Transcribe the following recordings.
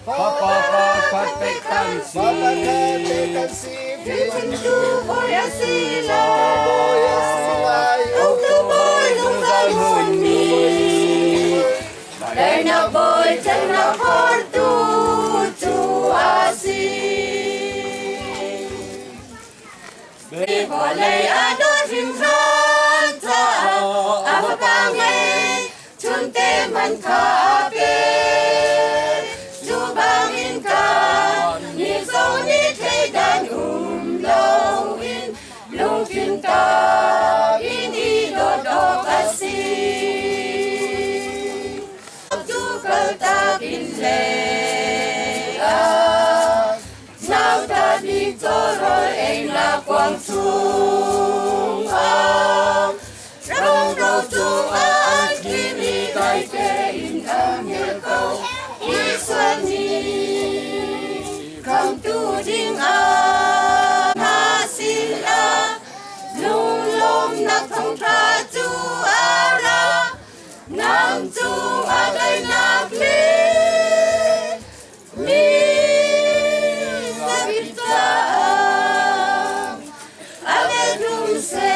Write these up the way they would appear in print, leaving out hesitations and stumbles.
Fapa pakhat pek kan si. Thilchimtu bawi a si lai. Uktu bawi zungzal hmunmi. Daihnak bawi ṭhatnak phortu cu a si. Vawlei a dawt hringhran caah a fapa ngei chunte man kha a pek. Cu bangin kan nih zong nih thleidan um loin lungthin tak in i dawt awk a si. Tu kaltak in hlei ah Nauta bik cawrawl einak kuang chungah Rongro cungah an thlimi dai tein a hngilh ko. Isual nih khamtu dingah hna sinah lunglawmnak thawngṭha cu a ra. Nang cungah daihnak le Mi zakip caah a velhlum seh.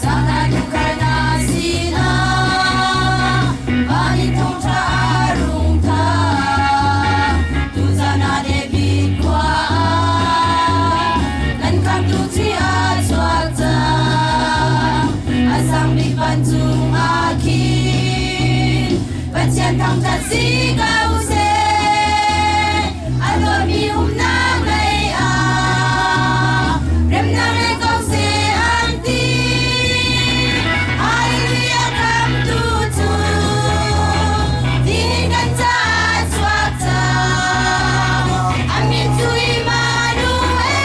Satan duhkhainak sinah van in thawngṭha a rung thang. Tuchan ah David khua ah kan khamtu Khrih a chuak cang. A sang bik vancung ah khin Pathian thangṭhat si ko seh. A dawtmi umnak lei ah remnak le ko seh an ti. Hallelujah khamtu cu nihin kan caah chuak cang. A min cu Immanuel,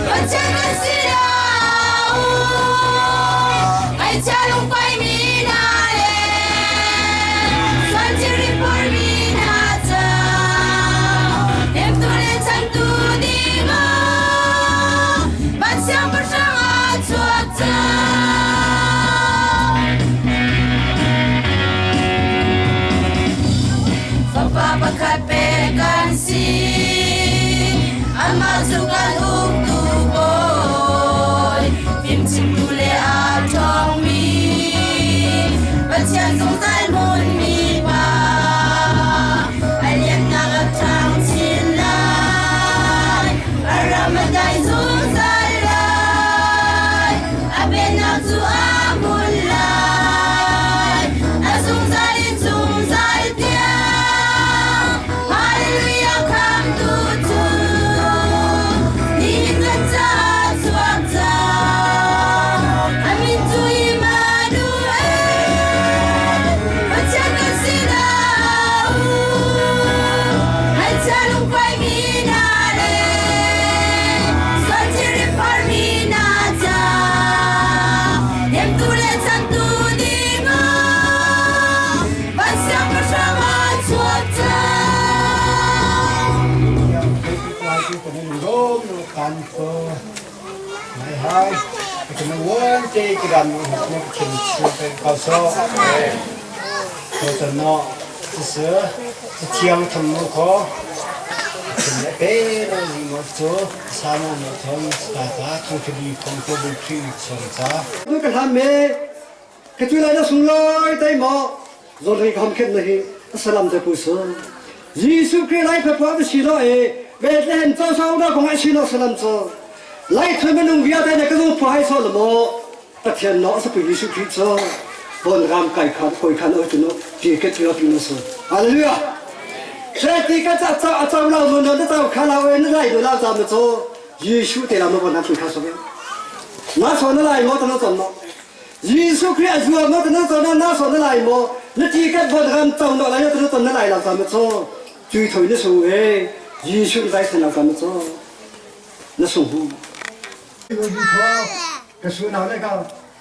Pathian kan si lo. Ngaihchia lungpaimi hna le sual thilri phormi hna ca hnemtu le chantu dingah van siangpahrang ah chuak cang. Fapa pakhat pek kan si, amah cu kan uktu bawi, fimchimtu le a ṭhawngmi, Pathian zungzal hmunmi pa. A liannak a ṭhang chin lai, a ram a dai zungzal lai, a pennak cu a hmun lai, a zungzal in zungzal tiang. Hallelujah khamtu cu nihin kan caah chuak cang. A min cu Immanuel, Pathian kan sinah um. Ngaihchia lungkuaimi hna le sual thilri phormi hna ca hnemtu le chantu dingah van siangpahrang ah chuak cang. Hai, cái nó uốn cái cái đàn nó cái chim cái cao số, cho nó 这是这江他们可，现在别了你么做，啥么么做，大家同去离空都不去上查。 Nu ka hlam me ka tu lai na sung loi tai mo zon ri kham khet na hi salam te pu su Jesu Christ lai pha pha si lo e Bethlehem cho sau na kong ai si lo salam cho lai thoi manung via te na ka zo phu hai so lo mo Pathian no sa pu Jesu Christ cho bon ram kai khan koi khan o tu no ti ke ti ti no so Hallelujah Se ti ka cha cha a chau lao no na chau kha lao e na lai do lao cha ma cho Jesu te la mo bon na tu kha so be na so na lai mo ta na chon no Jesuh Khrih a zuam no na chon na so na lai mo na ti kat bon ram chau no lai na chon na lai lao cha ma cho cui thoi na su e Jesuh zai san lao cha ma cho na su hu ka su na le ka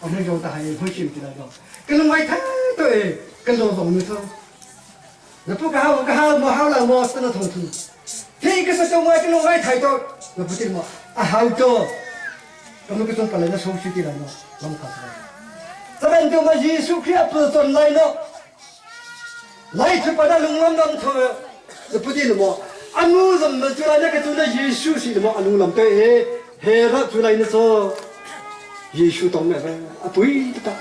ông yo ta hai hui chim ti lai lo cái lung ai thế tôi cái lô vong như thôi na pu ka hau ka hau mo hau la mo sa na thong thu thế cái sa trong ai cái lung ai thai to Na putin mo a hau to kamu ka tung palai na so si ti lai no lam kha sa. Saben tu ma Jesuh Khrih a pul ton lai no lai thu pada lunglam lam thu na putin mo anu zam na chu lai na ka tu na Jesuh si mo anu lam te e he ra chu lai na so Jesuh tong me a pui ta.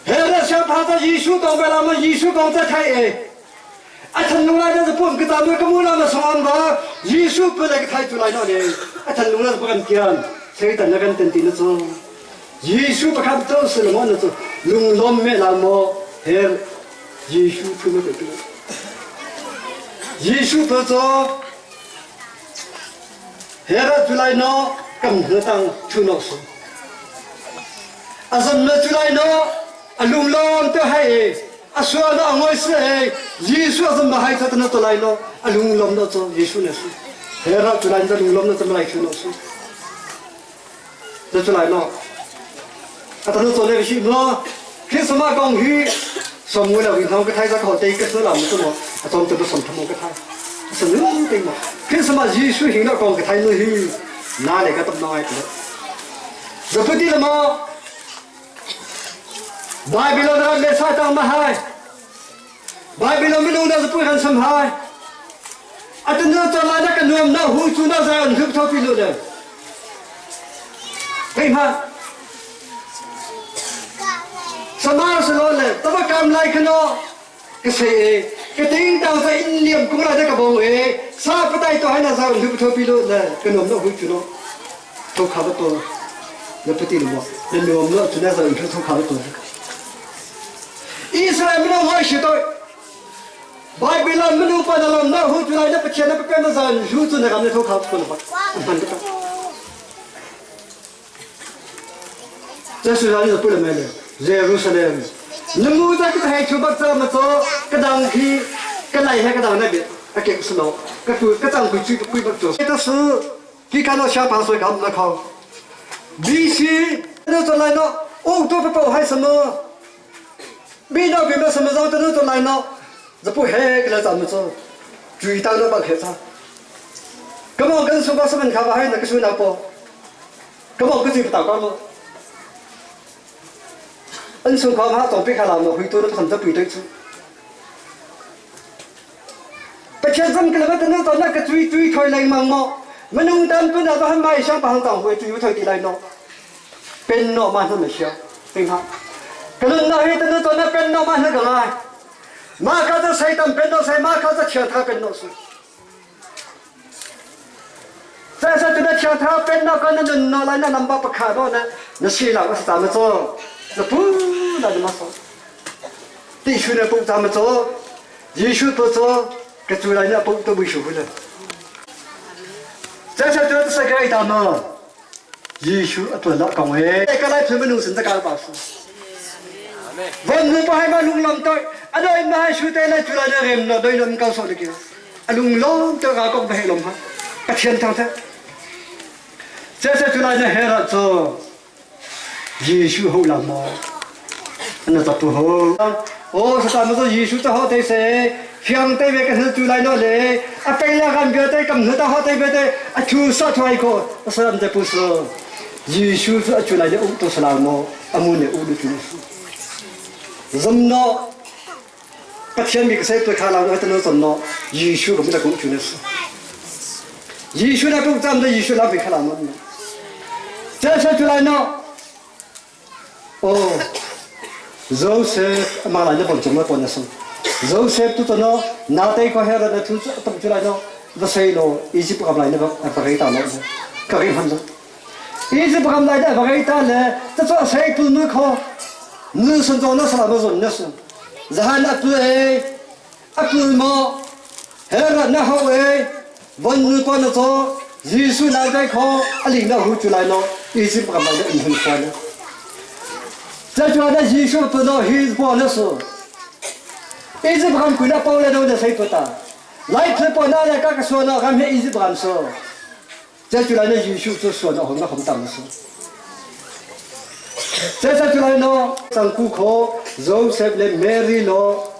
He ra siang pha ta Jesuh tong be la ma Jesuh kong ta thai e A thinlung lai na pum ka tam ka mu na na song ba Jesuh pe le ka thai tu lai no ne a thinlung na kan kian Satan na kan ten ti na cu Jesuh pakhat to se mo na cu lunglom me la mo her Jesuh thu ma te tu Jesuh to cho Hera tu lai no kam hna tang thu no su Azam na tu lai no alung lom te hai e a sual a ngoi se he Jesuh a zam hai khat na to lai lo a lung lom na cho Jesuh na su he ra chu lai na lung lom na cham lai chu no su na chu lai no a ta no cho le shi no Christmas kong hi som ngui la win hong ka thai za kho te ka su lam chu mo a chom te som tham ka thai sa nu te mo Christmas Jesuh hing na kong ka thai nu hi na le ka tam na ai ko zaputi la mo Babylon ram le Satan ma hai. Babylon minung na zapui han sam hai. Atunu chala na ka nuam na hu chu na za an huk tho pi lu le. Hei ma. Sama salo le taba kam lai khano ka sei e ka ting tang sa in liam kung la ka bong e sa patai to hai na za an huk tho pi lu le ka nuam na hu chu no. 都差不多，那不对了么？那苗苗就那时候都差不多。伊斯兰没有我学到，巴比伦没有把那那后就来那不钱那不变的啥，后就那个那都差不多了吧？这是让你不能买的，耶路撒冷，你木在个台球把这么做，个当去，个来还个当那边，啊给是喏，个个个当回去个不做，这是。你看到下巴水搞不靠？必须那做来了，哦，都不包还什么？没到别个什么时候都做来了，这不黑给他咱们做，注意到了把开啥？咁我跟说话什么看法还那个水那不？咁我跟这不打光了。恩松靠他总别看了嘛，回头都很多不对处。Pathian zam ka lama tanu to na ka cui cui thoi lengmang mo minung tam tu na to han mai sang pa hang tang hui cui thoi ti lai no pen no ma na sia ting ha kalun na hi tanu to na pen no ma na ka lai ma ka ta sai tam pen no sai ma ka ta chia tha pen no su 在说这个其他变那个那那那那那不看到呢，那谁那个是咱们做，那不那怎么说？地区呢不咱们做，艺术不做，给做了那不都没学会了。这些都是个一道呢，艺术不那讲哎，个来专门弄成这个把式。วันนี้ไปให้มาลุงลำตัวอะไรมาให้ช่วยแต่ละจุฬาเรียนเนาะโดยลำเก่าสดเลยกี่ลุงลำตัวกองไปให้ลำฮะกระเทียมทางเถอะ这些จุฬาเนี่ยเฮระโจ耶稣好难么？那咋不好？哦，是咱们说耶稣的好对谁？相对别个是จุฬาเนาะเลย啊，เป็นละกันเบียดกำเนิด好对别的啊，出杀出来个，是俺们不是？耶稣是จุฬาเนี่ยอุตุสลามโมอามุเนี่ยอุตุจุล人呢？不天命谁不看了，我等到人呢？耶稣我们在工作的是，耶稣那个咱们耶稣那别看了么？这些出来呢？哦，Joseph 马来的帮助我帮的是，Joseph 都呢，拿带个孩子的兔子动出来呢，不谁咯？一直不敢来那个，不给打了，可以判断。一直不敢来的，不给打了，这做谁不能靠？你是做那是那么做那是，然后那不哎，阿不么，还那那好哎，问你关了做，耶稣来在靠，阿领那回出来了，一直不敢来的，你很烦的。这就那耶稣不到，黑不那是，一直不敢回来包来都是谁不打，来次包那来刚刚说那，俺们一直不敢说。这就来那耶稣就说那红那红当的是。这这就来喏，张顾客 Joseph le Mary 咯，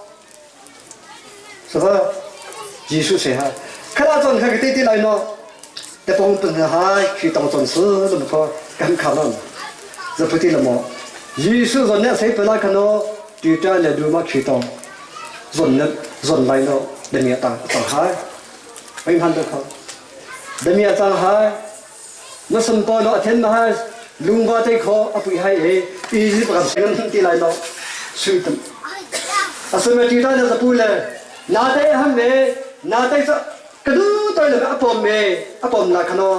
是吧？耶稣谁哈？ Khala chon kha ti ti lai no te pong pun hai khi tong chon su lam kho kan kha non zaputi lamo Jesu zon ne sei pela khano ti ta le du ma khi tong zon ne zon lai no demia ta ta hai oi han da kho demia ta hai na sum to no athen ma hai lungwa te kho apui hai e Egypt ram ngam ti lai no sui tam asame ti ta ne zapu le na te ham me na te sa kadu toy le apom me apom la khano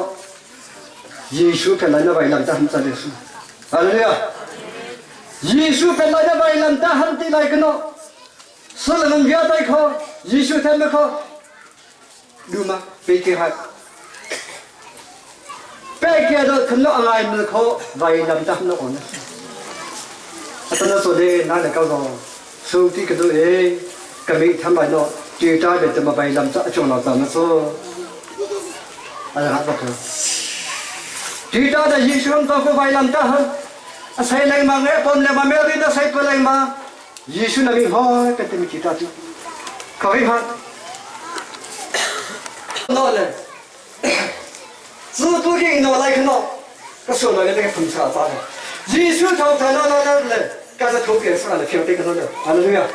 Jesu pe lai na vai lam ta ham cha le su hallelujah Jesu pe lai na vai lam ta ham ti lai kano sul ngam via tai kho Jesu them me kho duma pe ke hai pe ke do khan no angai mil kho vai lam ta ham no on atana so de na le ka zo su ti ka do e kami tham bai no ti ta be te ma bai lam ta achong la ta na so ala ha ba ka ti ta da Jesu ham ta ko bai lam ta ha a sai lai ma nge pom le ma me ri na sai ko lai ma Jesu na mi ho ka te mi ti ta tu ka vi ha no le 自不给no lai no ka so no le ka phun cha ta le Jesu thau tha no no le ka sa thau ke sa le phyo te ka no le hallelujah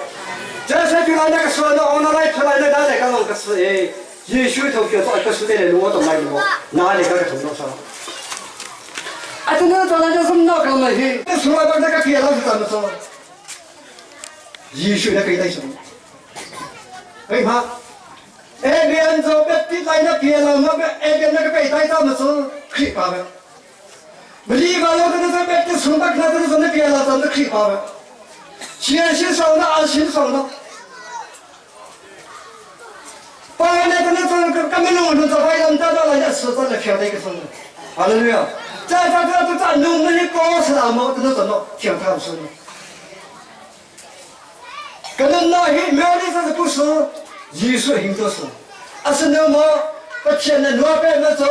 这才就来那个说那我那来出来那哪里个个是哎，耶稣头叫做个是的来，我都来我哪里个个头脑上？啊，这那做那就是那个嘛去，那出来把那个别老是怎么说？耶稣那个来什么？哎妈，哎别人做别别来那别了，那个哎别那个被带怎么说？可以吧呗？没理吧？我这那别别从那看这是那别了，咱们可以吧呗？先欣赏的，俺欣赏的。把那个那个根本弄弄这白人带到了也是在那飘的一个什么？哈利路亚！在在在在农民的高是那么，这怎么讲他是呢？可能那些苗的这是不是艺术很多是，而是那么把钱的老板那做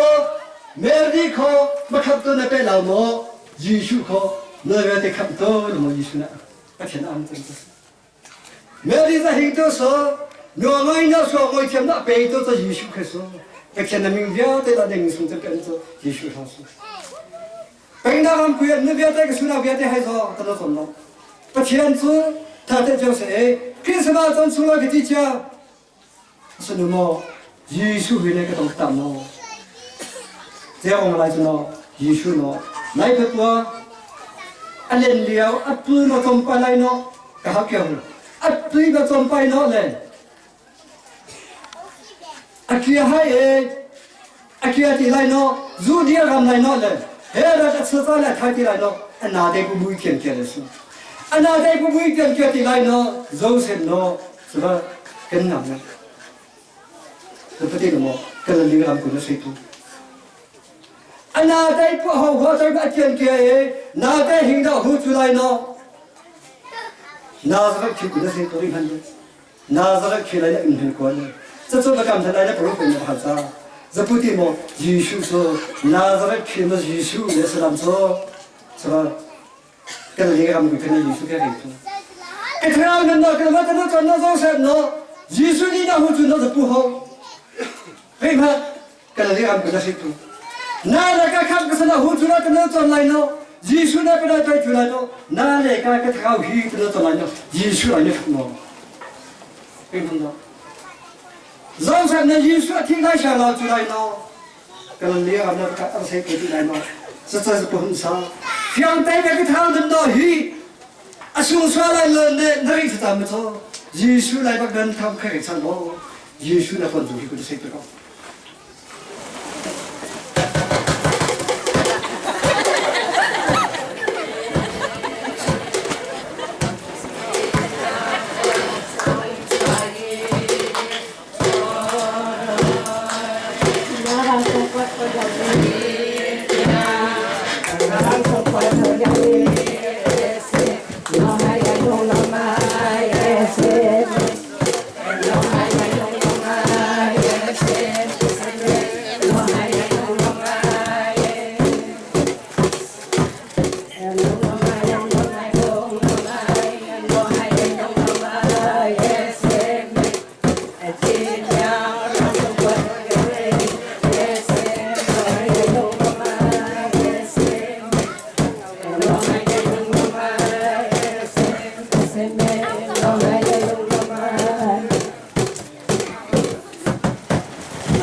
苗的可没看到那边老么艺术可那边的看不到那么艺术呢？把钱按这个。苗的这很多是。我们要说，我见那背都是艺术开始，而且那名表得那人生这边子艺术上是。本来俺贵，那边这个数那边的还说，怎么怎么，不天子他的就是哎，凭什么咱出来个地家？是那么艺术回来个东西大么？这样我们来着呢，艺术呢，来不多，啊连了啊不那怎么来呢？搞好叫，啊对个怎么办呢嘞？阿基海哎，阿基亚地来喏，入地阿来喏嘞，嘿那个吃饭来太地来喏，啊哪得不不一点点的是，啊哪得不不一点点地来喏，肉身喏，是吧？更难了，这不对了么？跟人家俺滚的水多。啊哪得不好好这个点点哎，哪得行到后出来喏，哪是个去滚的水多的看的，哪是个去来的唔很过呢？这做个刚才来的不如分的好子，这不对么？耶稣说，拿这个去么？耶稣也是那么做，是吧？跟着你个他们跟着耶稣开始做。哎，他们那跟我跟他做那做什么？耶稣你那会做那是不好，为嘛？跟着你他们跟着谁做？那那个看不是那会做那跟他做来喏？耶稣那跟他做出来喏？那那个跟他去跟他做来喏？耶稣来你出喏？为什么？让上那耶稣听他下老出来喏，跟你阿那个二三个的来喏，实在是不很少。想带那个他们到去，啊，送出来了那那个是怎么做？耶稣来把人他们开始唱喏，耶稣来帮助一个就谁知道？ Yes.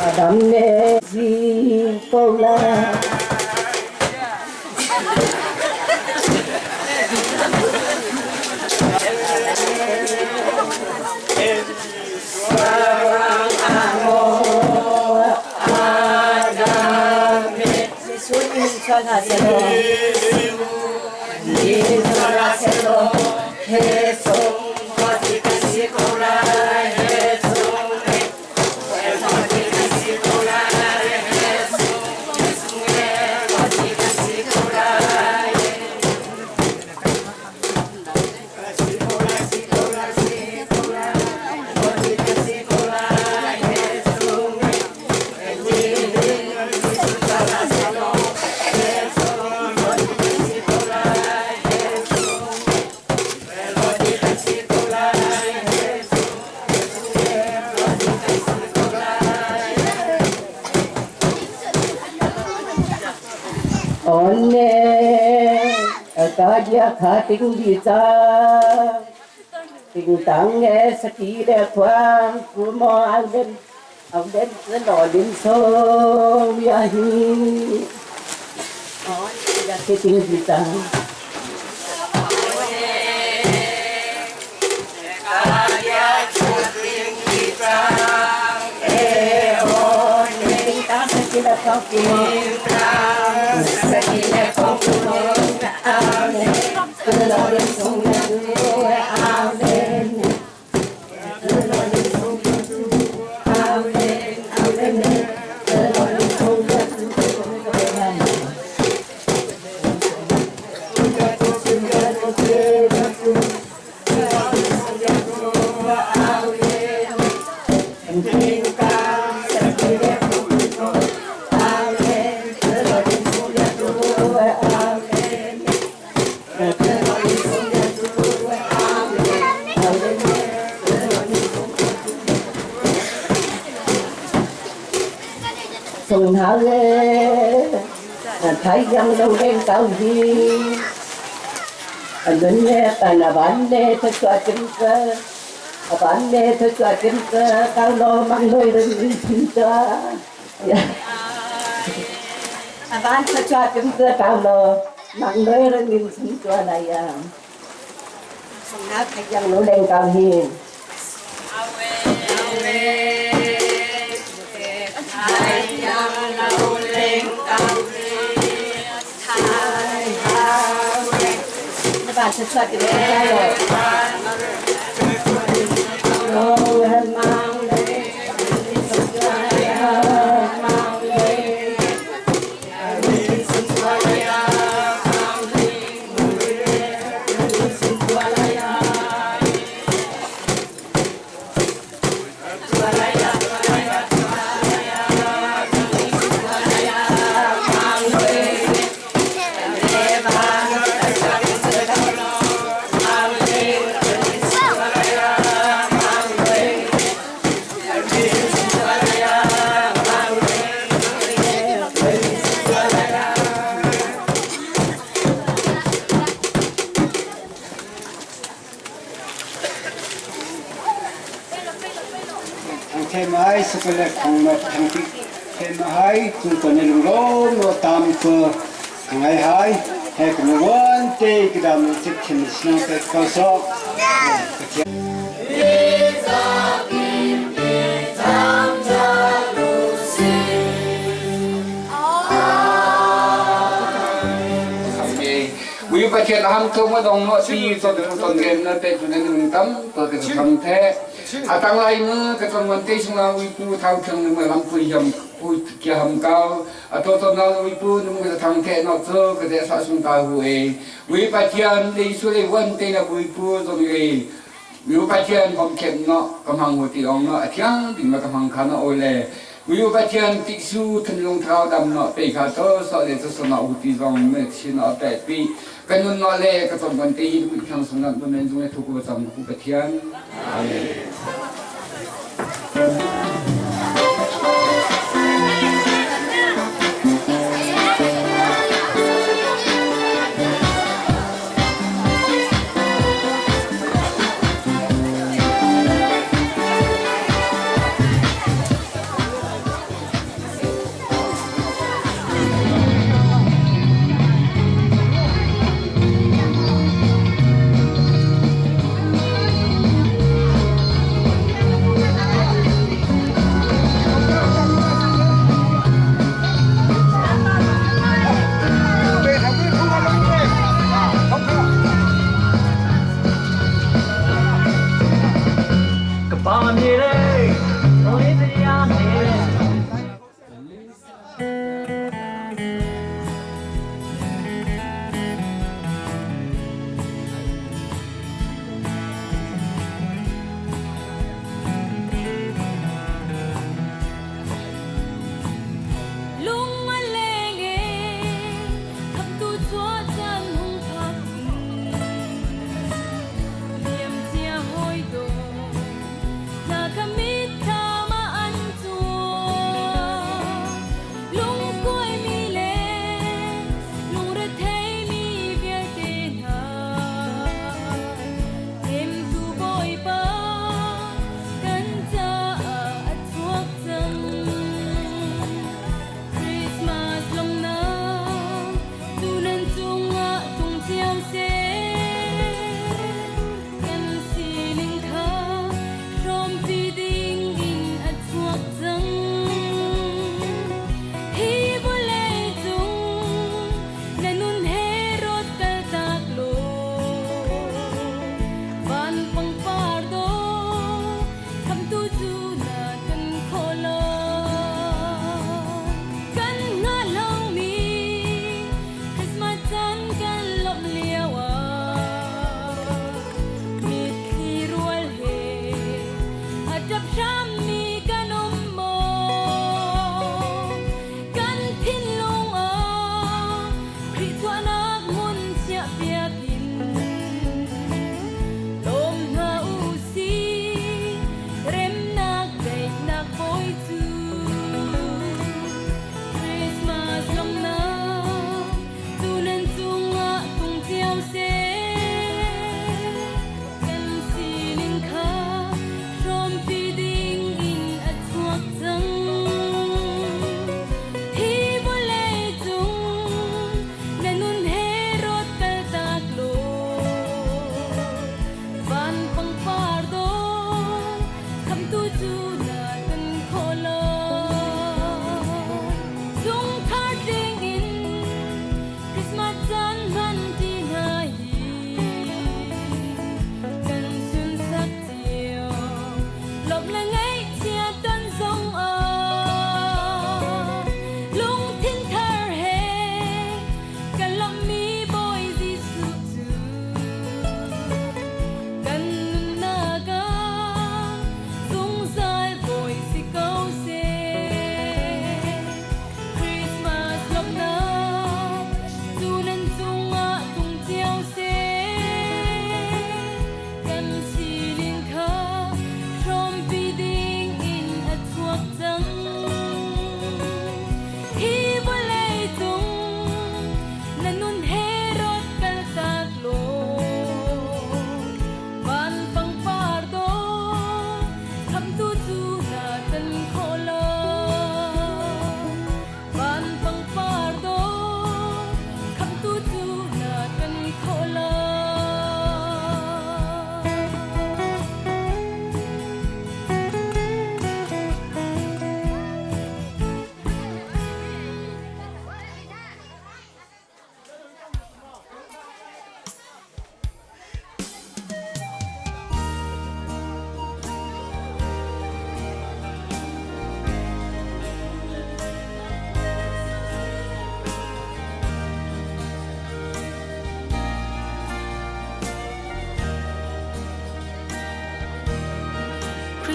Adam ne zi ko la. Onne ka kha ting di cha ting tang nghe saki le khoang ku mo ang den ang den lo lim so ya hi on ya ke ting di cha. Sùng hảo lê thấy dân đâu đen cao gì anh nghe ta là bán lê thật cho chân cơ bán lê thật cho chân cơ cao lo mang lôi rừng chân cơ bán thật cho chân cơ cao lo mang lôi rừng chân cơ này à sùng hảo thấy dân đâu đen cao hiền. Bạn thật sự rồi. Thang thê mai sukale khong ma thang pi thê ma hai chung ko ne lung ro no tam ko ngai hai he ko mo wan te ki dam chik khin snang te ko so. Wi pathian ham to ma dong no si to de ton rem na te tu ne tam to te tham the atang lai mu ka ton wan te sung na wi pu thau thang nu ma lam pu yam pu kya ham kao a to to na wi pu nu ka thang the no cho ka de sa sung ta hu e wi pathian le su le wan te na wi pu zo ni wi pathian kom khem no kam hang hu ti ong no athiang ding ma kam hang kha no o le wi pathian tik su than lung thau dam no pe kha to so le so no hu ti zong me chin no pe pi kan nun no le ka ton wan te hi wi khang sung na men zung le thu ku cham ku pathian amen.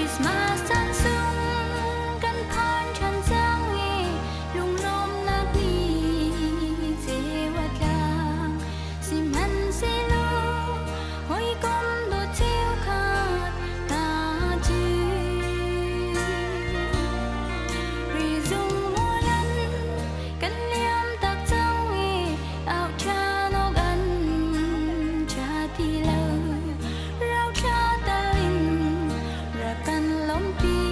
Christmas caan sung kan phan ṭhan cang i lunglawmnak ni ceu a tlang. Sihmanhsehlaw hawikom dawt cheukhat hna cu rizung mualan kan liam tak cang i au ṭhan awk an ṭha ti lo. Rauthla tal in rak kan lawmhpi.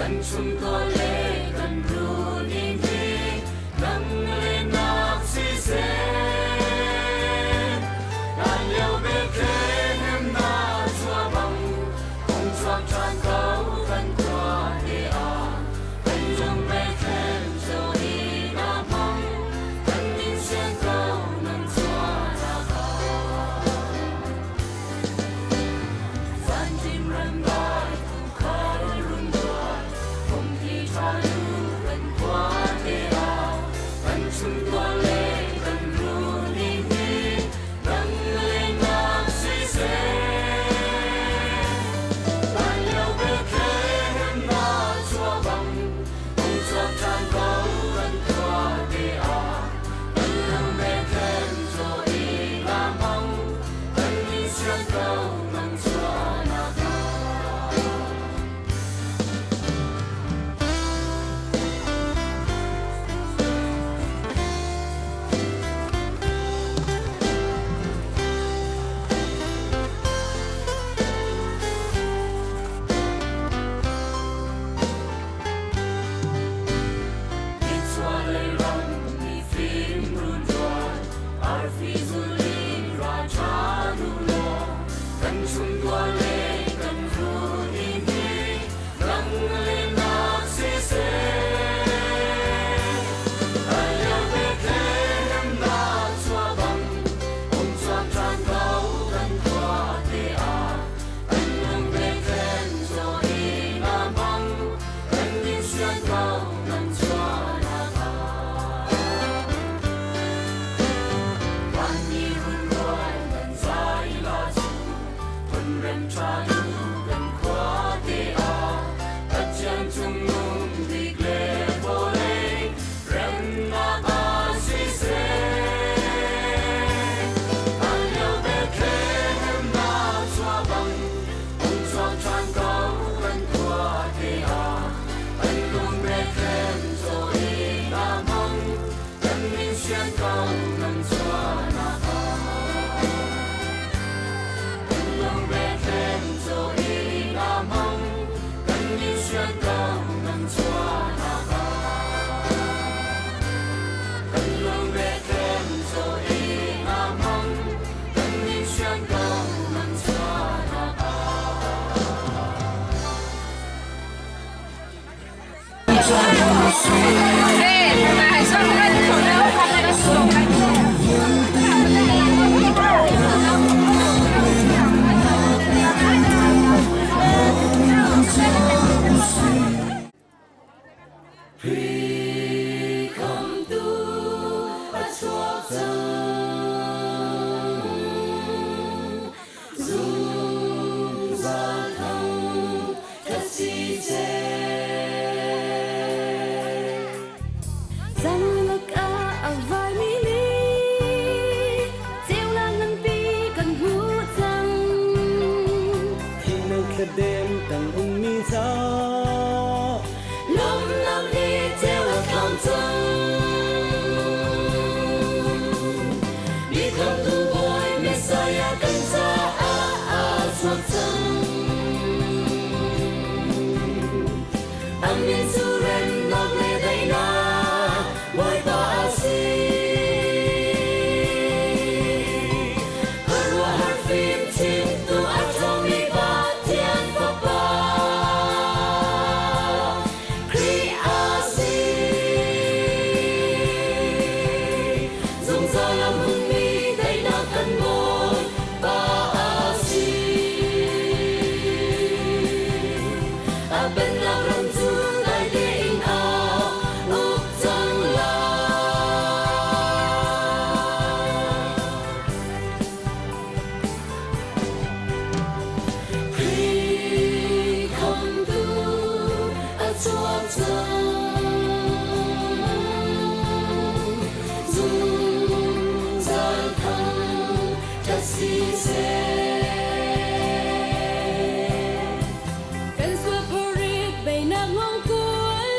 Kan chungkaw le kan runing hi nang le nak siseh. Hlan lio Bethlehem na chuah bang hung chuak ṭhan ko kan khua te ah. Kan lung Bethlehem zaw i na hmang kan min sian ko nan chuahnak ah. Zanṭim ramdai tuukhal rungrual phungki ṭha lu kan khua te ah kan chungtual le kan runing hi nang le nak siseh. Hlan lio Bethlehem na chuah bang hung chuak ṭhan ko kan khua te ah kan lung Bethlehem zaw i nga hmang kan min sian ko nang chuahnak ah. Nichuahlei ram mifim runrual arfi zul in ra ṭhan u law kan chungtual le kan runing hi nang le nak siseh. Hlan lio Bethlehem na chuah bang hung chuak ṭhan ko kan khua te ah kan lung Bethlehem zaw i nga hmang kan min sian ko nan chuahnak ah. Vanmi runrual nan zai la cu phunrem ṭha lu kan khua te ah Pathian cungnung bik le vawlei remnak ah siseh. Hlan lio Bethlehem na chuah bang hung chuak ṭhan ko kan khua te ah kan lung Bethlehem zaw i nga hmang kan min sian ko nan chuahnak ah. Kan lung Bethlehem zaw i nga hmang kan min sian ko nan chuahnak ah. Kan lung Bethlehem zaw i nga hmang kan min sian ko nan chuahnak ah. Khamhtu a chuak cang. Zungzal thang ka si Zanlak ah a vaimi li ceunak nganpi kan hmuh cang. Thihnak thladem tang ummi ca Lawmnak nih ceu a thlam cang. Mi khamtu Bawi Messiah kan caah aa chuak cang. A min cu remnak le daihnak Bawipa a si. Khuaruahhar fimchimtu a ṭhawngmi Pathian Fapa Khrih a si. Zungzal a hmunmi daihnak kan Bawipa a si. A pennak ram cu dai tein aa uk cang lai. Khrih khamhtu a chuak cang. Zungzal thangṭhat siseh. Kan sualpharit beinak ngongkual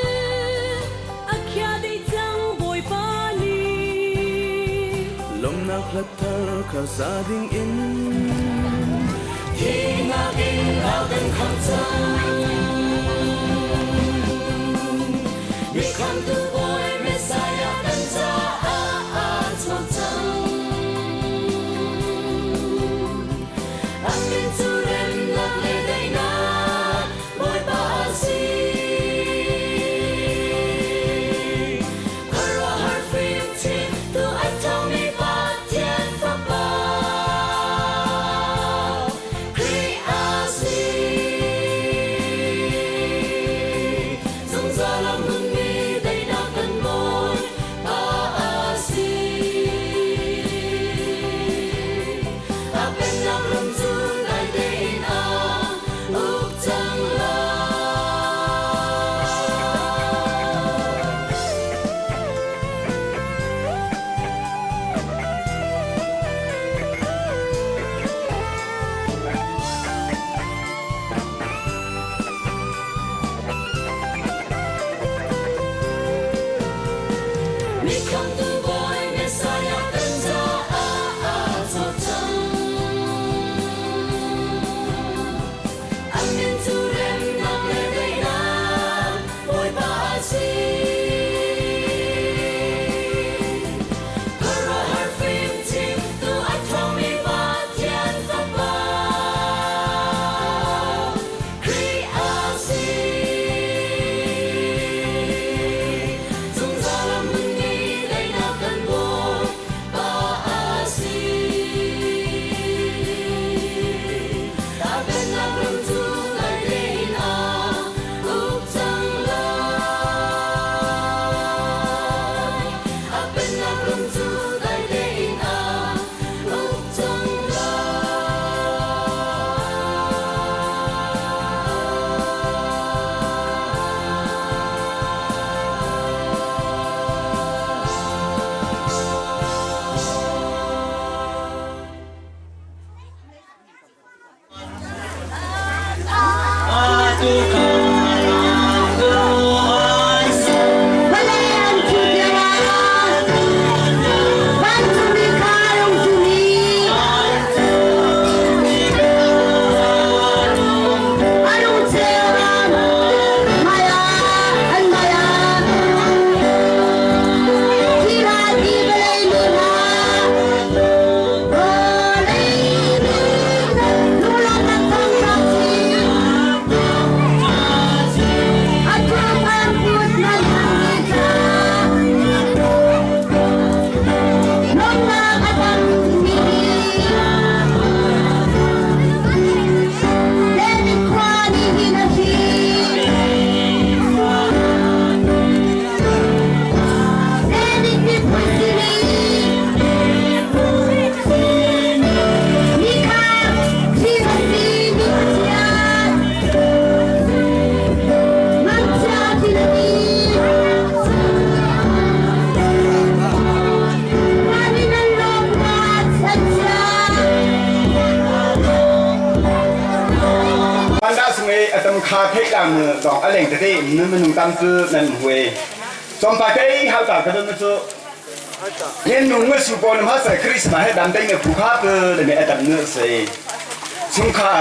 a khia dih cang Bawipa nih. Lawmnak hla thar kha sa ding in Thihnak in a kan khamh cang. dong a leng tete nu minung tam cu nan huai chompa tei hau ta ka don cu yen nu nga su pon ma sa Christmas he dam tei ne phu kha pe le me adam ne se chungkha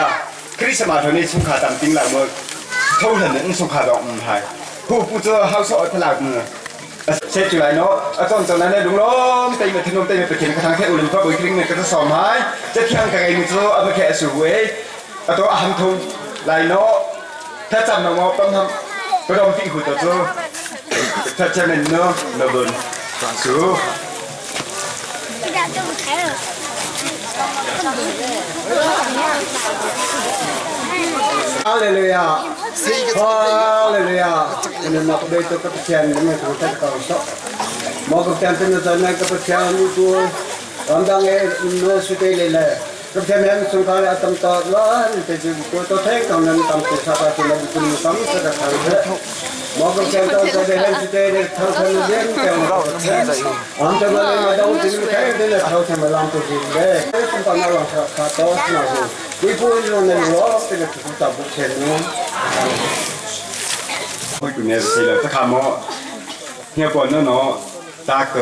Christmas thone chungkha tam ting la mo tho hlan in chungkha dong um hai hu pu chu hau so thalak mu se chu lai no a chon chon na lung lom tei me thinom tei me pathian ka thang the ulin fa boi kling ne ka som hai che thiang ka ngai mu chu a khe su we a to a ham tho lai no tha cham na mo pam ham ka dom ti hu to chu tha chairman no no bun su. Hallelujah. Hallelujah. Ina nak be to ka Pathian ni ko ta ka so. Mo ka Pathian tin na na ka Pathian ni tu ramdang e no su te le le. Ka Pathian hem sung ka le atam ta la ni te ju ko to theng tong nan tam te sa ka tu la bu kun tam sa ka thang the. Mo ka Pathian ta sa de hem su te le thang thang yen te mo ka Pathian. Am te ma le ma da u tin ka te le thau the ma lam to ji le. Kum pa na la sa ka to na su. ဒီပူရုံနဲ့လောတဲ့တူတာဘုချေနော် 会过年是了，这卡么？你过那喏，大个，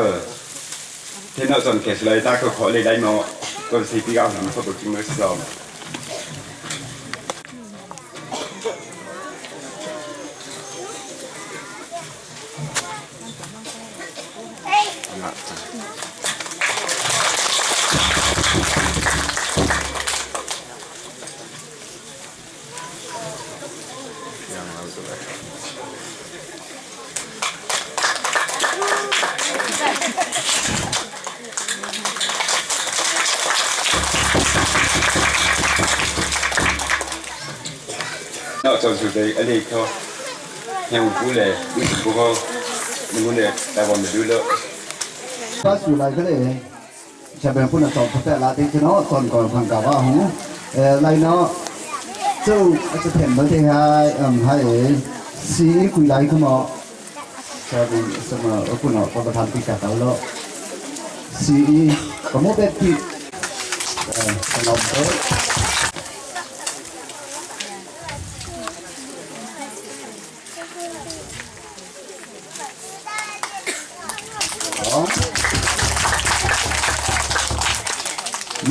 天到上开始来大个考虑来么？都是比较难，不过今个时候。那就是这一类个，像古来，不过你们呢，在我们留了。 ก็อยู่ไรก็เลยจะเป็นผู้นำสอนแต่ละที่เนาะตอนก่อนพังกาว่าหูเอ่อไรเนาะเจ้าจะเห็นบางทีให้ให้สีกุยไรขึ้นมาจะเป็นสมอคุณเนาะประธานที่กาเตาโลสีก็ไม่เป็นที่ขนมเต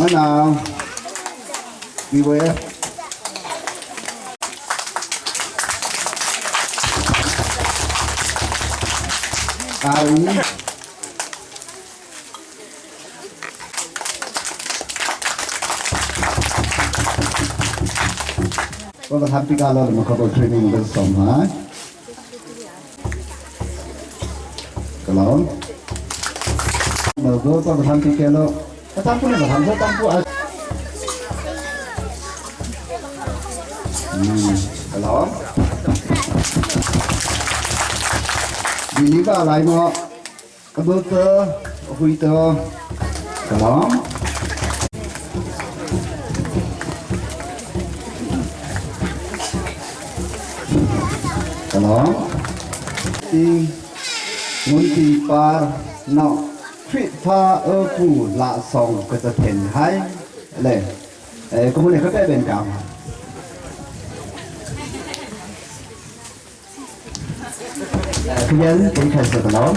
มะนาววีเวฟอารีก็ประทับที่การเรามาขบวนเทรนนิ่งกันสองหากระลองเดี๋ยวก็ประทับที่แกเราประทับผู้เนี่ยประทับผู้ตั้งผู้กระลองดีนี้ก็อะไรเนาะกระเบื้องเตอหุยเตอกระลองกระลองตีมุนตีปาเนาะฟิฟ้าเออกูละสองก็จะเห็นให้เลยเออก็มันเนี่ยเขาได้เป็นกรรมขยันเป็นใครสักน้อง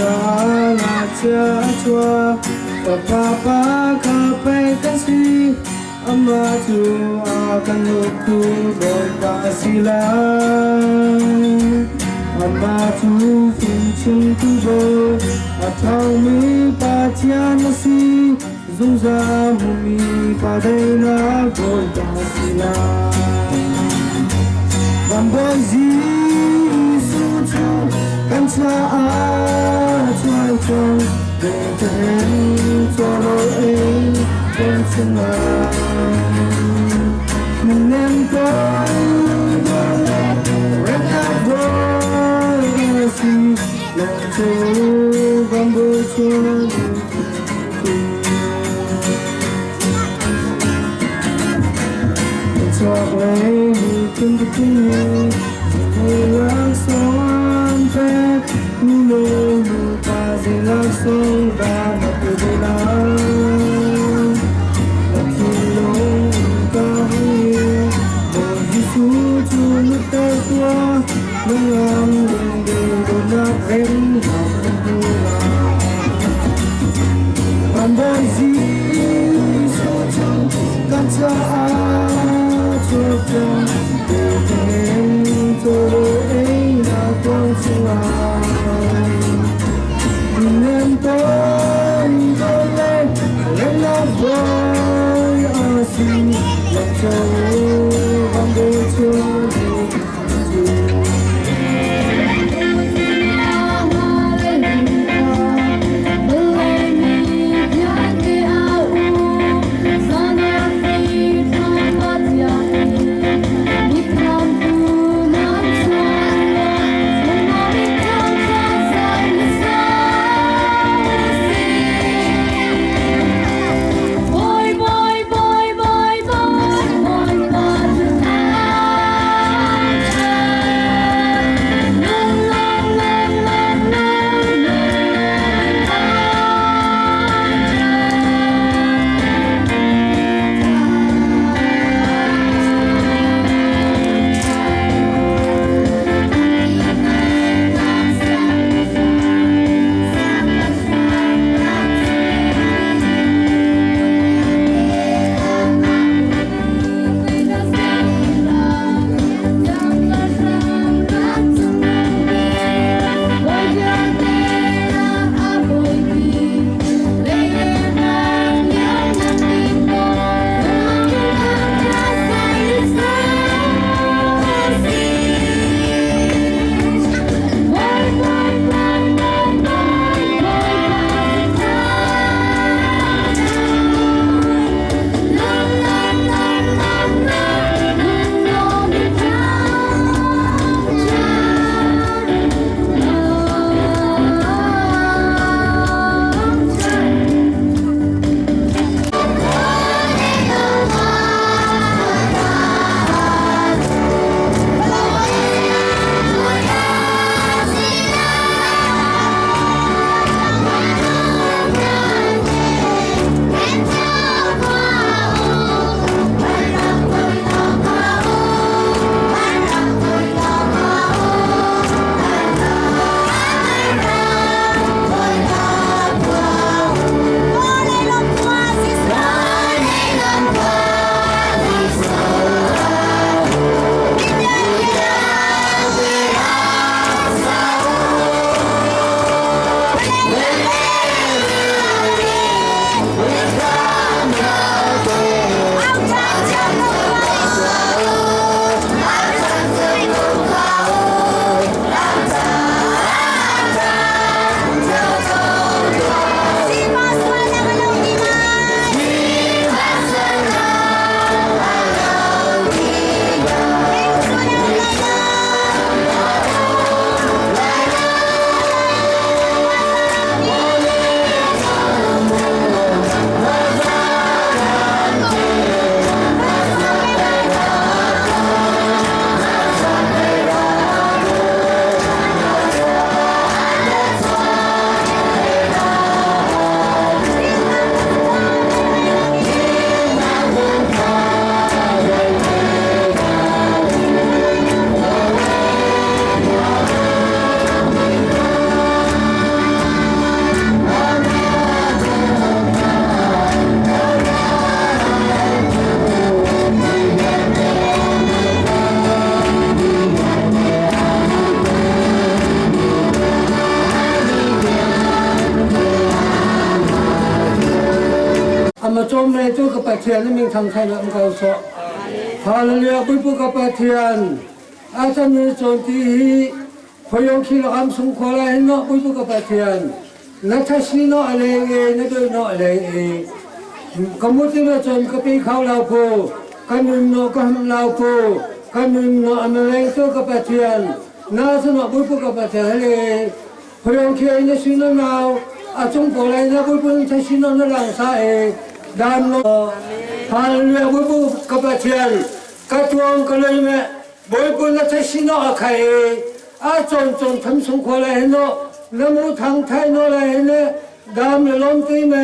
Kan caah chia a chuak. Fapa pa kha pei kan si. Amah cu a kan uktu Bawipa a si lai. Amah cu fimchimtu Bawi, a ṭhawngmi Pathian a si. Zungzal hmumi pa daihnak Bawipa a si lai. Van Bawi Jesuh cu kan caah chuai cang, Bethlehem chawhrawl ei kan chungah. Minnem tawi le remnak Bawi a si, lawng cu van Bawi chuan. Chuaklei kum kini laksawng an pek nu le nu pa zei laksawng dah na pe ve lai na thinlung ka hung i Bawi Jesuh cu na ter tuah na ngam ding ding dawtnak remnak na hmu lai. Van Bawi Jesuh cu kan caah chuak cang Bethlehem chawleh einak kuang chungah. Minem tawi. Lawm le tu ka Pathian na min thangthat am ko sawh. Hallelujah Puipu ka Pathian. A chan ni cawn ti hi khoyong khi lakam sung khola hin no Puipu ka Pathian. Na thasi no a leng e na doi no a leng e. Ka muti na cawn ka pi khau lau pu. Ka nun no ka ham lau pu. Ka nun no a leng tu ka Pathian. Na su no Puipu ka Pathian hele. Khoyong khi na si na nau a cung pawl ai na buipun thai sin na lang sa e dan lo hallelujah buipu ka pathian ka tuang ka lei me buipun na thai sin a khai e a chon chon tham sung kho lai no na mu thang thai no lai ne dam le lom ti me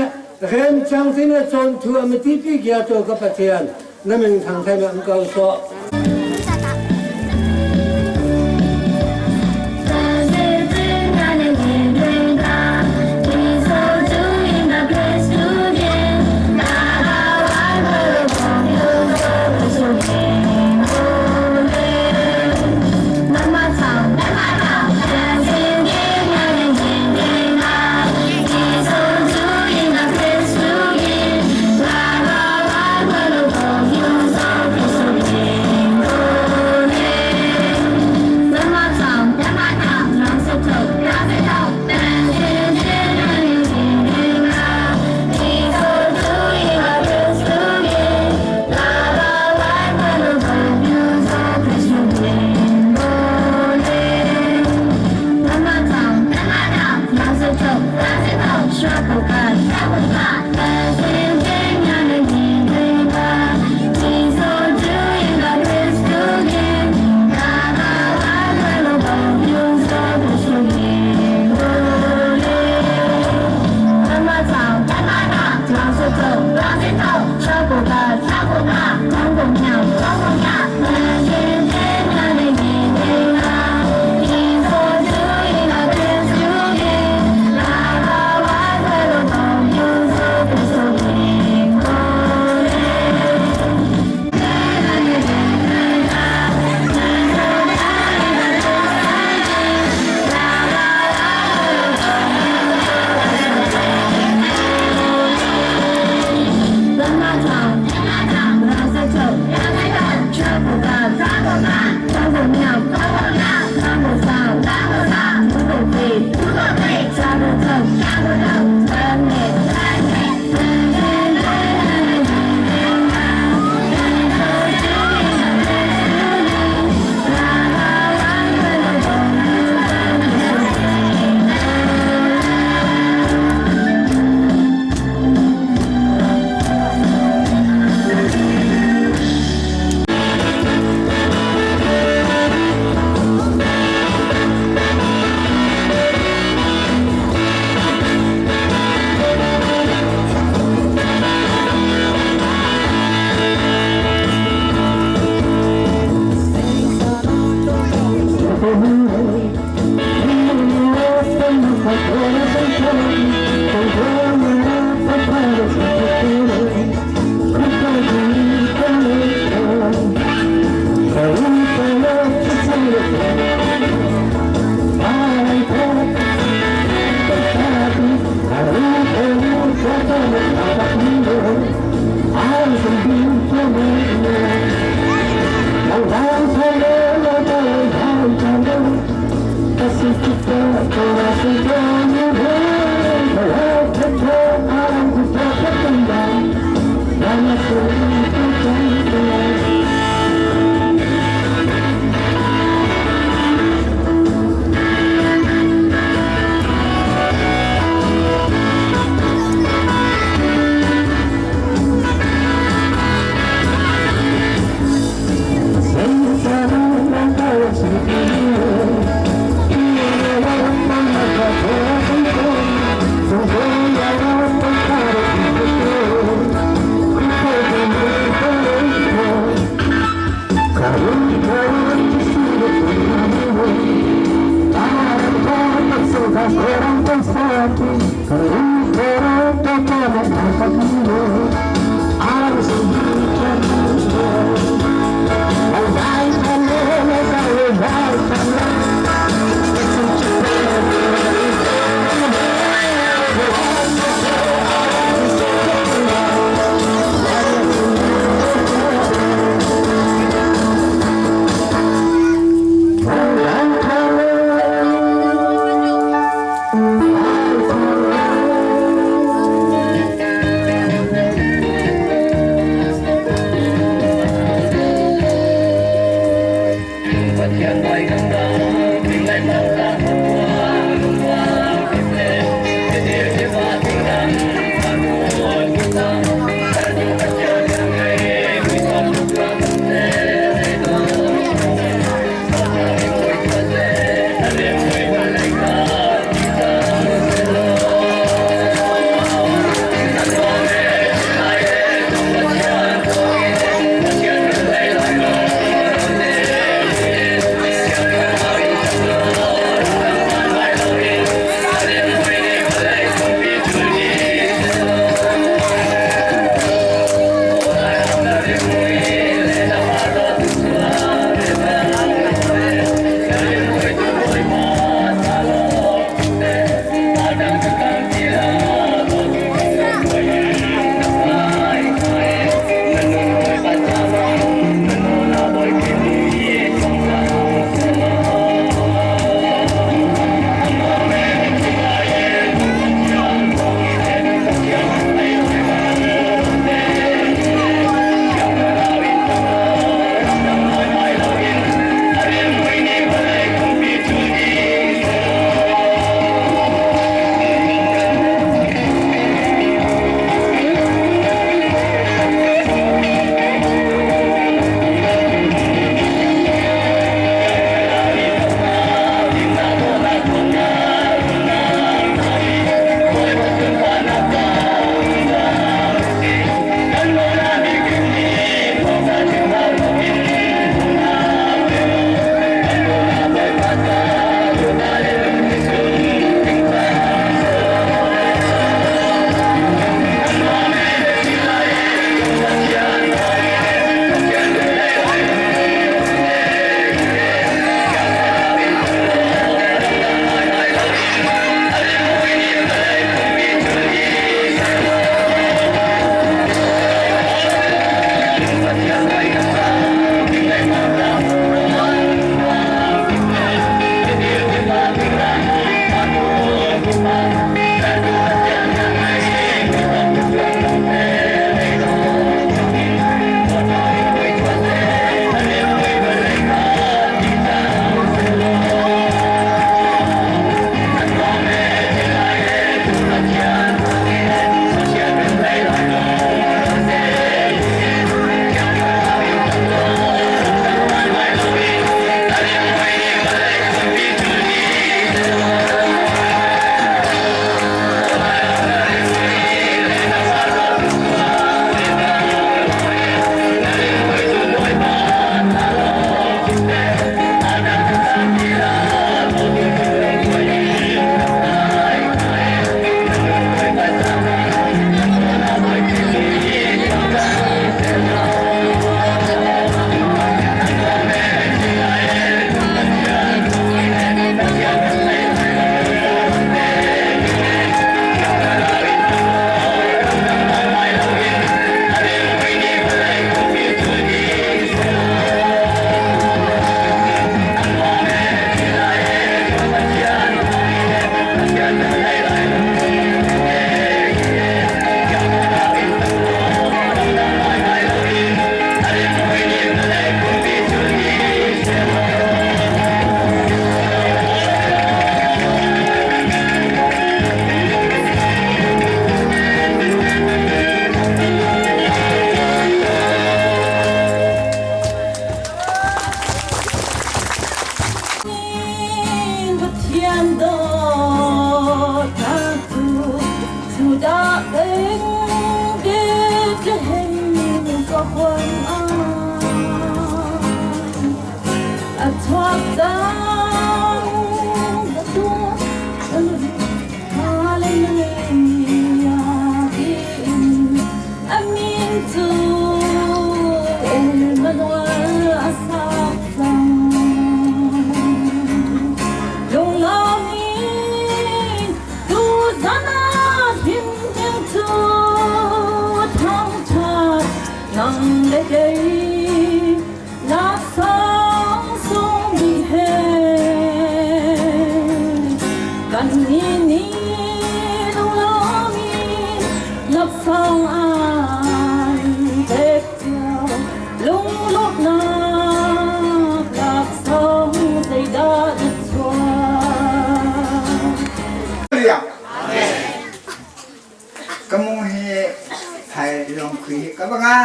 rem chang ti me chon thu am ti pi gya to ka pathian na min thang thai me am kau so.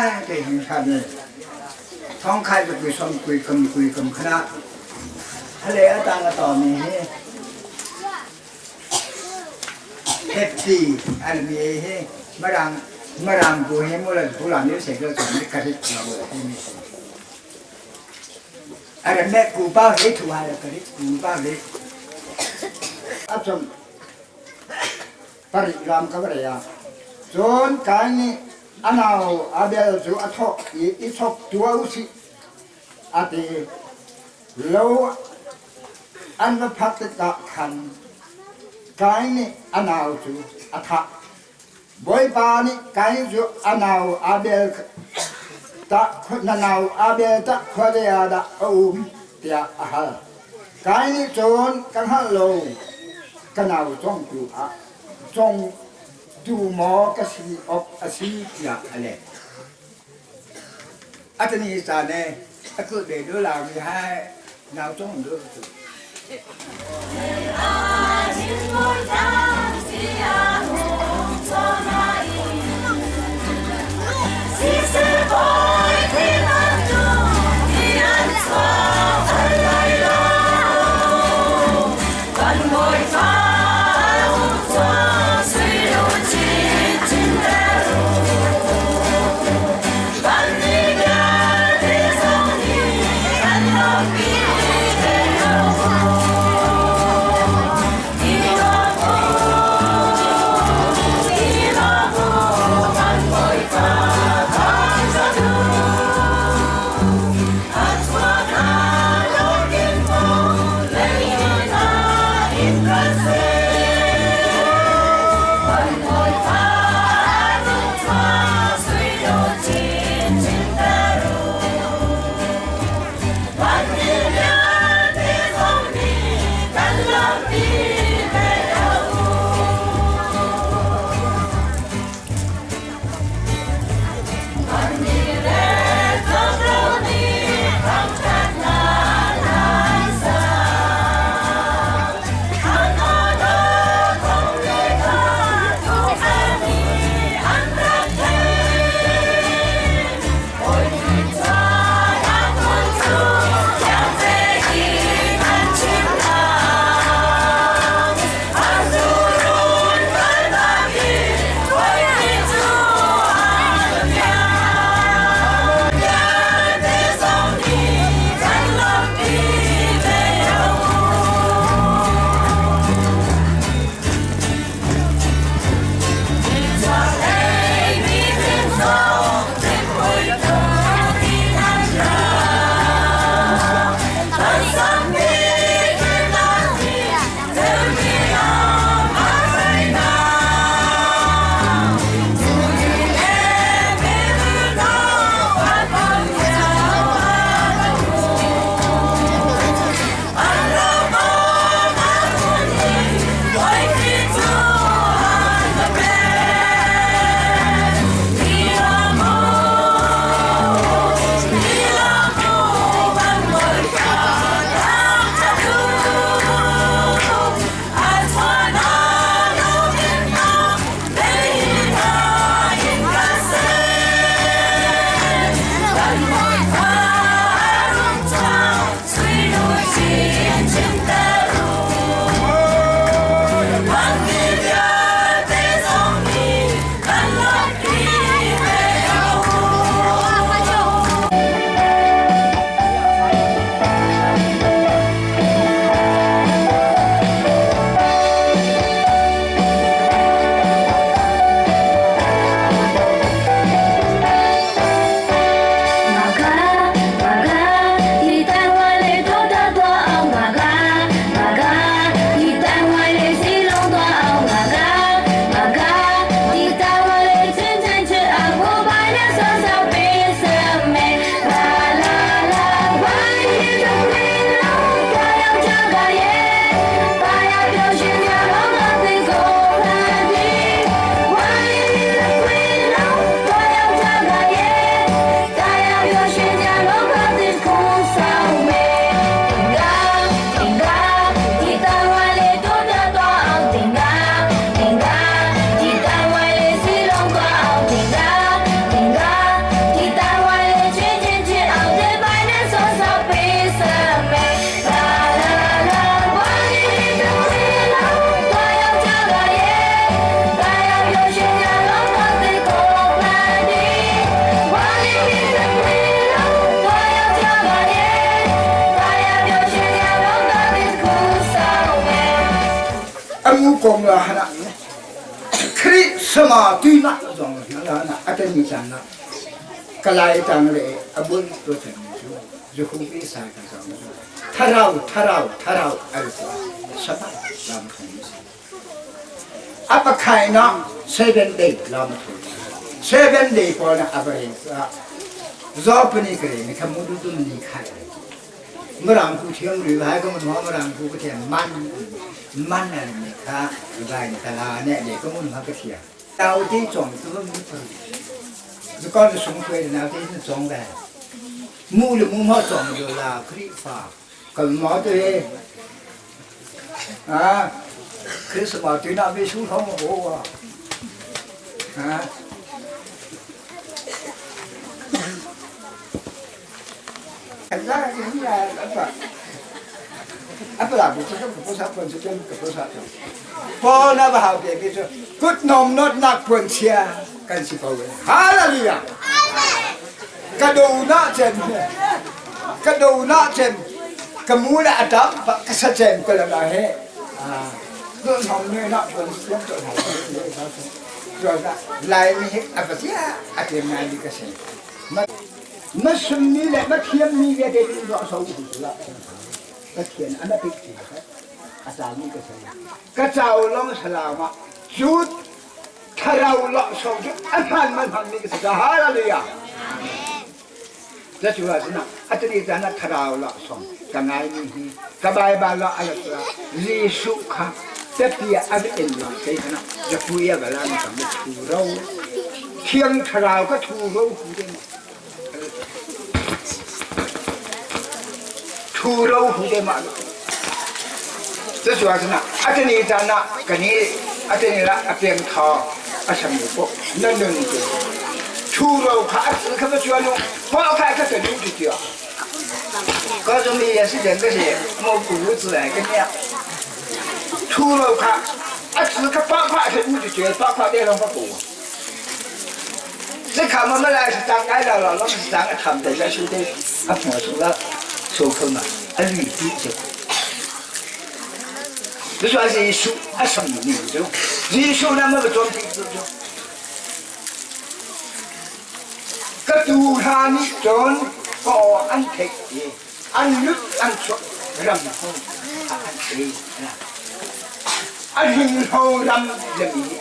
ngai te hin khan ne thong khai bu kui som kui kam kui kam khana hale ata na to mi hi happy almi he marang marang bu he mo la bu la ni se ko ni ka ri ku mi ara me ku ba he thu ha la ka ri ku ba he Achom pari ram ka bare ya cun Kain nih a nau Abel cu a thawh i i chok tuah u sih a ti. Lo an va phak tikah khan Kain nih a nau cu a thah. Bawipa nih Kain cu a nau Abel tah na nau Abel tah khuazei ah dah a um tiah a hal. Kain nih cun ka hngalh lo, ka nau congtu ah congtu maw ka si awk a si tiah a leh. A tani caan e a kulh ve do la mi hai nau cong do tu. kong la hana Khrih sama tuina zong na na atani chan na kalai tang le abun to chen chu juhu bi sa ka zong tharau tharau tharau al sama lam thong apakhai na 7 day lam thu 7 day ko na abare zopani kre ni khamudu tu ni khai Mirang ku thiam ri vai ka mun ho mirang ku ka thiam man man an ni kha vai ni kala ne le ka mun ha ka thiam tao ti chong tu mu tu zu con su sung khuai na ti chong ve mu le mu ma chong jo la khri fa kan ma te à Christmas tu na bi su thong ho wa à Paul na va hau te ki cu kut nom not nak puan chia kan si ko Hallelujah ka do na cem ka do na cem ka mu la atam ka sa cem ko la la he do nom ne na puan siam to na lai mi he apatia atem ngai di ka se Na summi le na thiammi vialte cu ruah so u la. Pathian an apik ti a cami ka si. Ka cau long salam ah cu thlarau lo so cu a hman man hmanmi ka si. Hallelujah. Cu ah cun atani caan ah thlarau lo song ka ngaimi hi ka Baibal lo a lat la Jesuh kha tepi ah a va en lo sei kana zapuia bala mi kam thu ro thiang thlarau ka thu ro hu de Thu ro hu te mah Cucu ahcun a tani caan ah kan i a tani la a peng tha a sam mi poh na nun cu thu ro kha a thil kha va chuan u pa kha ka ta nu ti tia ka zo mi ya si den ka si mo ku ru zu ai ka nia thu ro kha a thil kha pa kha a nu ti tia pa kha de long ka ku 这看我们来是当爱了了，老是当个他们在修的，啊，我说了，说口嘛，啊，绿地就，这算是一束啊什么民族？一束那么个装备子就，个杜他你装高安铁的，安绿安出人红安铁，啊，人红人人民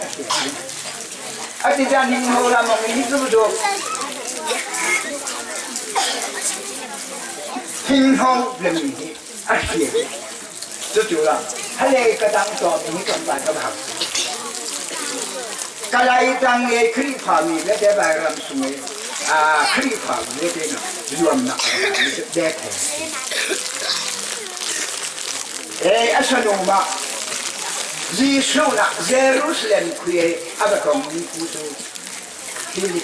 啊，这家人红人民，你知不知道？天空人民的啊是，这就了。他那个当做民众办个好。个来当的可以跑米，那得白人送的啊，可以跑米那得呢，软了，得。哎，阿说侬嘛，耶稣呢，耶路撒冷开阿个讲你古都，菲利，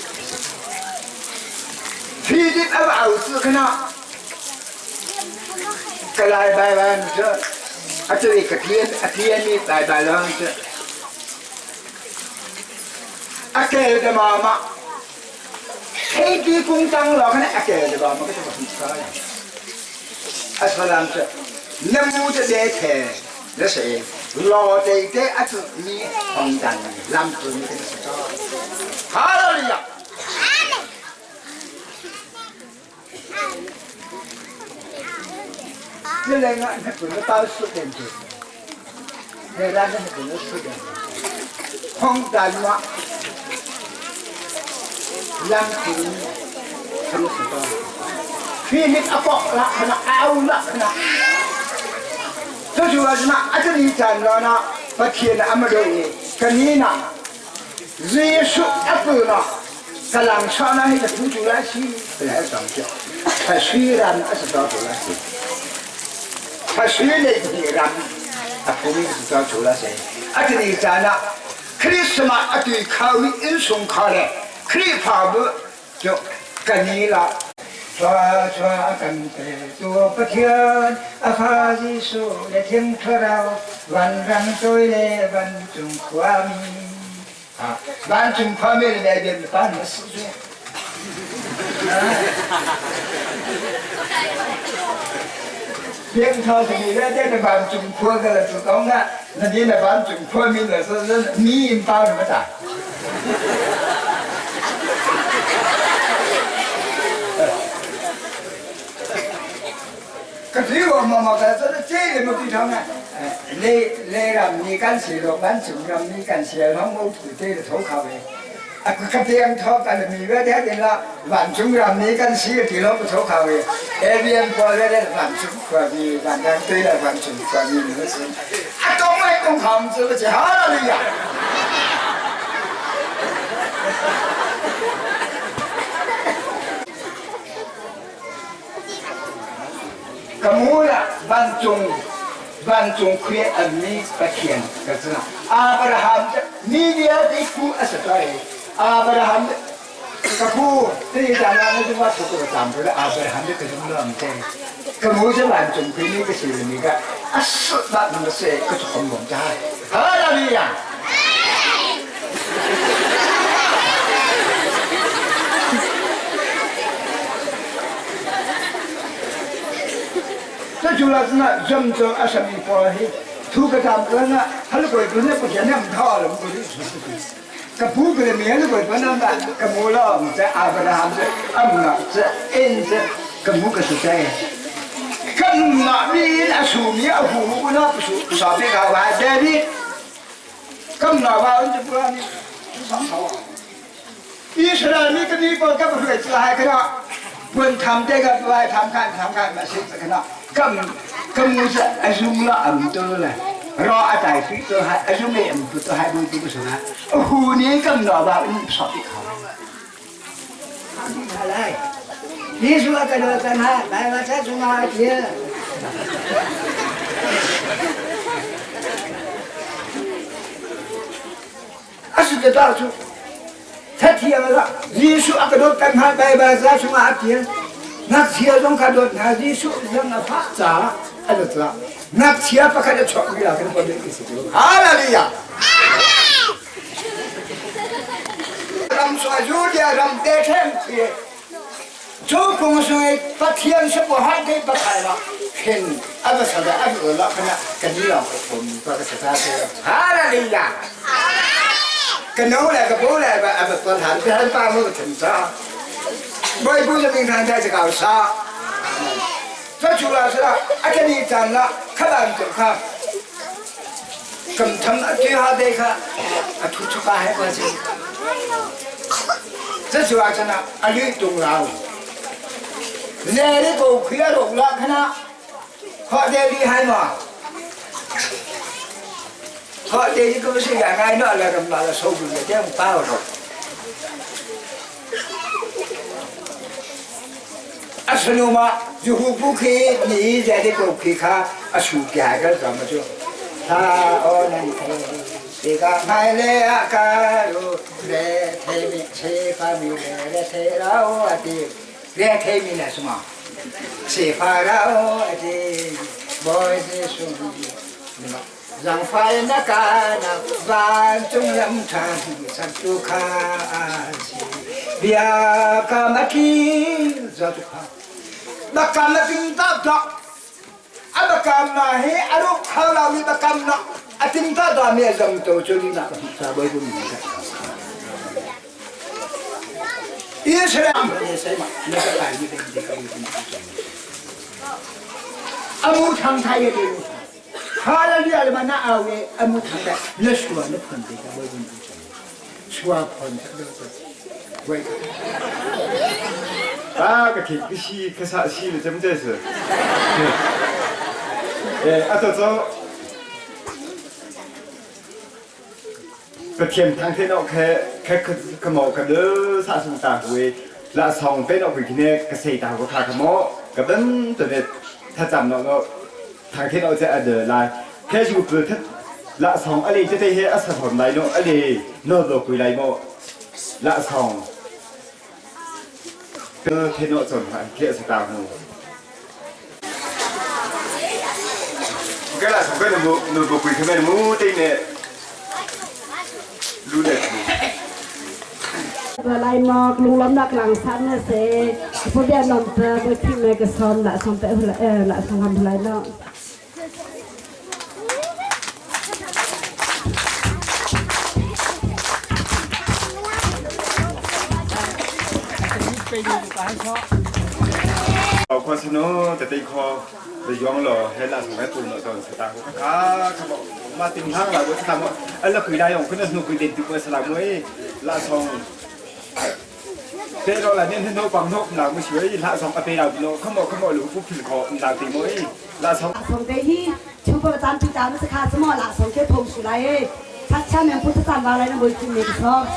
菲利阿个儿子可能，个来拜拜这，啊这里个天啊天你拜拜了这，阿给的妈妈，黑地公当老可能阿给的妈妈个就很差呀，阿说啷子，那木的来天，那谁？老对对阿子你红灯，蓝子你跟是好了呀。这两个你不能到4点钟，那两个你不能4点钟，红灯嘛，蓝子什么时候？菲利阿伯啦，可能阿乌啦，可能。这就话是那阿这里讲了呢，把天阿么多耶，跟你呢，耶稣阿伯呢，他让上那那个土主来西，来上教，他虽然阿是到主来西，他虽然你让，他不明是到主来西，阿这里讲呢，克里斯玛阿对靠英雄靠嘞，克里帕布就跟你了。抓抓跟得多不天，阿发一说来听出了，万人对来万众夸美，啊，万众夸美的那边办了事情。边朝是你来在那帮中国个了，主动的，那你那帮中国民了，说是你包什么的？可是我妈妈在这这里么地方呢？你你让你干事了，蛮重要，你干事了，我土地的头靠的。啊，个边头但是米外的的啦，万中让你干事的地方不头靠的，那边过来的万中可以，万中对了，万中可以，你是啊，东来东靠，这个是好了的呀。Kamula vancung vancung khuye anni Pathian ka zina Abraham mi vialte ku a si toi Abraham ka pu ti ta na na juma thu ko tam ko Abraham ka jum lam te ka mu je vancung khuye ni ka si ni ka as ba na se ka chu khom bom cha Hallelujah 这就那是那人做二十米高嘿，土个咱们那，他那个不是不见那么套了，不是个不个的面子个不能办，个木了在阿不拉罕子，阿木了这恩子个木个是在，个那米那树米啊糊那不是少别个外在的，个那外就不让你上头啊。伊斯兰你跟你讲，个不会只还个那，问他们这个不爱他们看他们看嘛是这个那，咁咁是阿兄啦，唔多啦。รออาศัยฟิตัวให้อายุไม่ตัวให้บุญตัวสุนะหูนี้ก็หน่อว่าสอบอีกเขาอะไรยี่สุกระโดดกันฮะไปมาใช้สุมาเทีย 阿是得到处，他提了，耶稣阿个都等他拜拜在什么阿提，那提中看到那耶稣让那发杂，阿就知道，那提不看就错了，跟我们意思就哈利路亚。ram so Julia ram de them khi chu kong sui pathian se bo ha de pa khai la khen aba sa da aba la kana kan ni la ko pa ka sa ta ha la li ya 个牛来个不来吧，俺们不谈，咱把我听着。我不是平常在这搞啥，这出来是了，啊这里站了，看完就看，跟他们对下对看，啊突出个还关系。这主要是呢，啊你懂了，人的狗亏了懂了，看他，好的厉害嘛。好，这一个是原来那那个那个手工的这样包着。啊，是了嘛？如果不开，你在这个开卡，啊，手机个怎么就？他哦，那这个买来啊，个喽，来提米，吃饭米来来提老啊的，来提米来什么？吃饭老啊的，不是说你么？让发那个那万众人唱唱都看别干嘛去这就看，那干嘛听到的？啊，那干嘛嘿？啊，路好了，你那干嘛？啊，听到的没人都这里那，啥不不明白。伊是两个谁嘛？那个来一边这个一边。阿母常他也给。哈拉利亚嘛那阿位阿母常在，那说那碰的个我问你，说碰的喂。啊，个天个西个啥西了，怎么这是？哎，阿走走。个天堂天诺开开个个毛个了啥什么大会，那上边诺会去呢个谁大个卡个毛，个本对的，他咱们那ทางที่เราจะเดินไลแค่อยู่เปิดละสองอะไรจะได้เฮอัศถอนไลโนอะไรโนโลกุยไลโมละสองก็เทโนจนหายเกี่ยสตาร์นูก็ละสองก็หนูหนูบุกุยขึ้นมาหมูตีเนี่ยรู้เลย ลายมอกลุงล้มนักหลังสันเส Ka bia nom pe boi thi me ka som la som pe hula la som ham hulai no. Kho sano te te kho de yong lo he la song pu no ton sa ta ko kha kha bo ma ting hang la bo sa mo ala kui la yong kun nu kui den tu ko sa la moi la song te ro la nen no pang no la mo shui la song a pe la no kha mo kha mo lu pu phil kho la ti moi la song 从这里全部咱最大的是看什么啦？从这投出来，他下面不是咱拿来的没没错。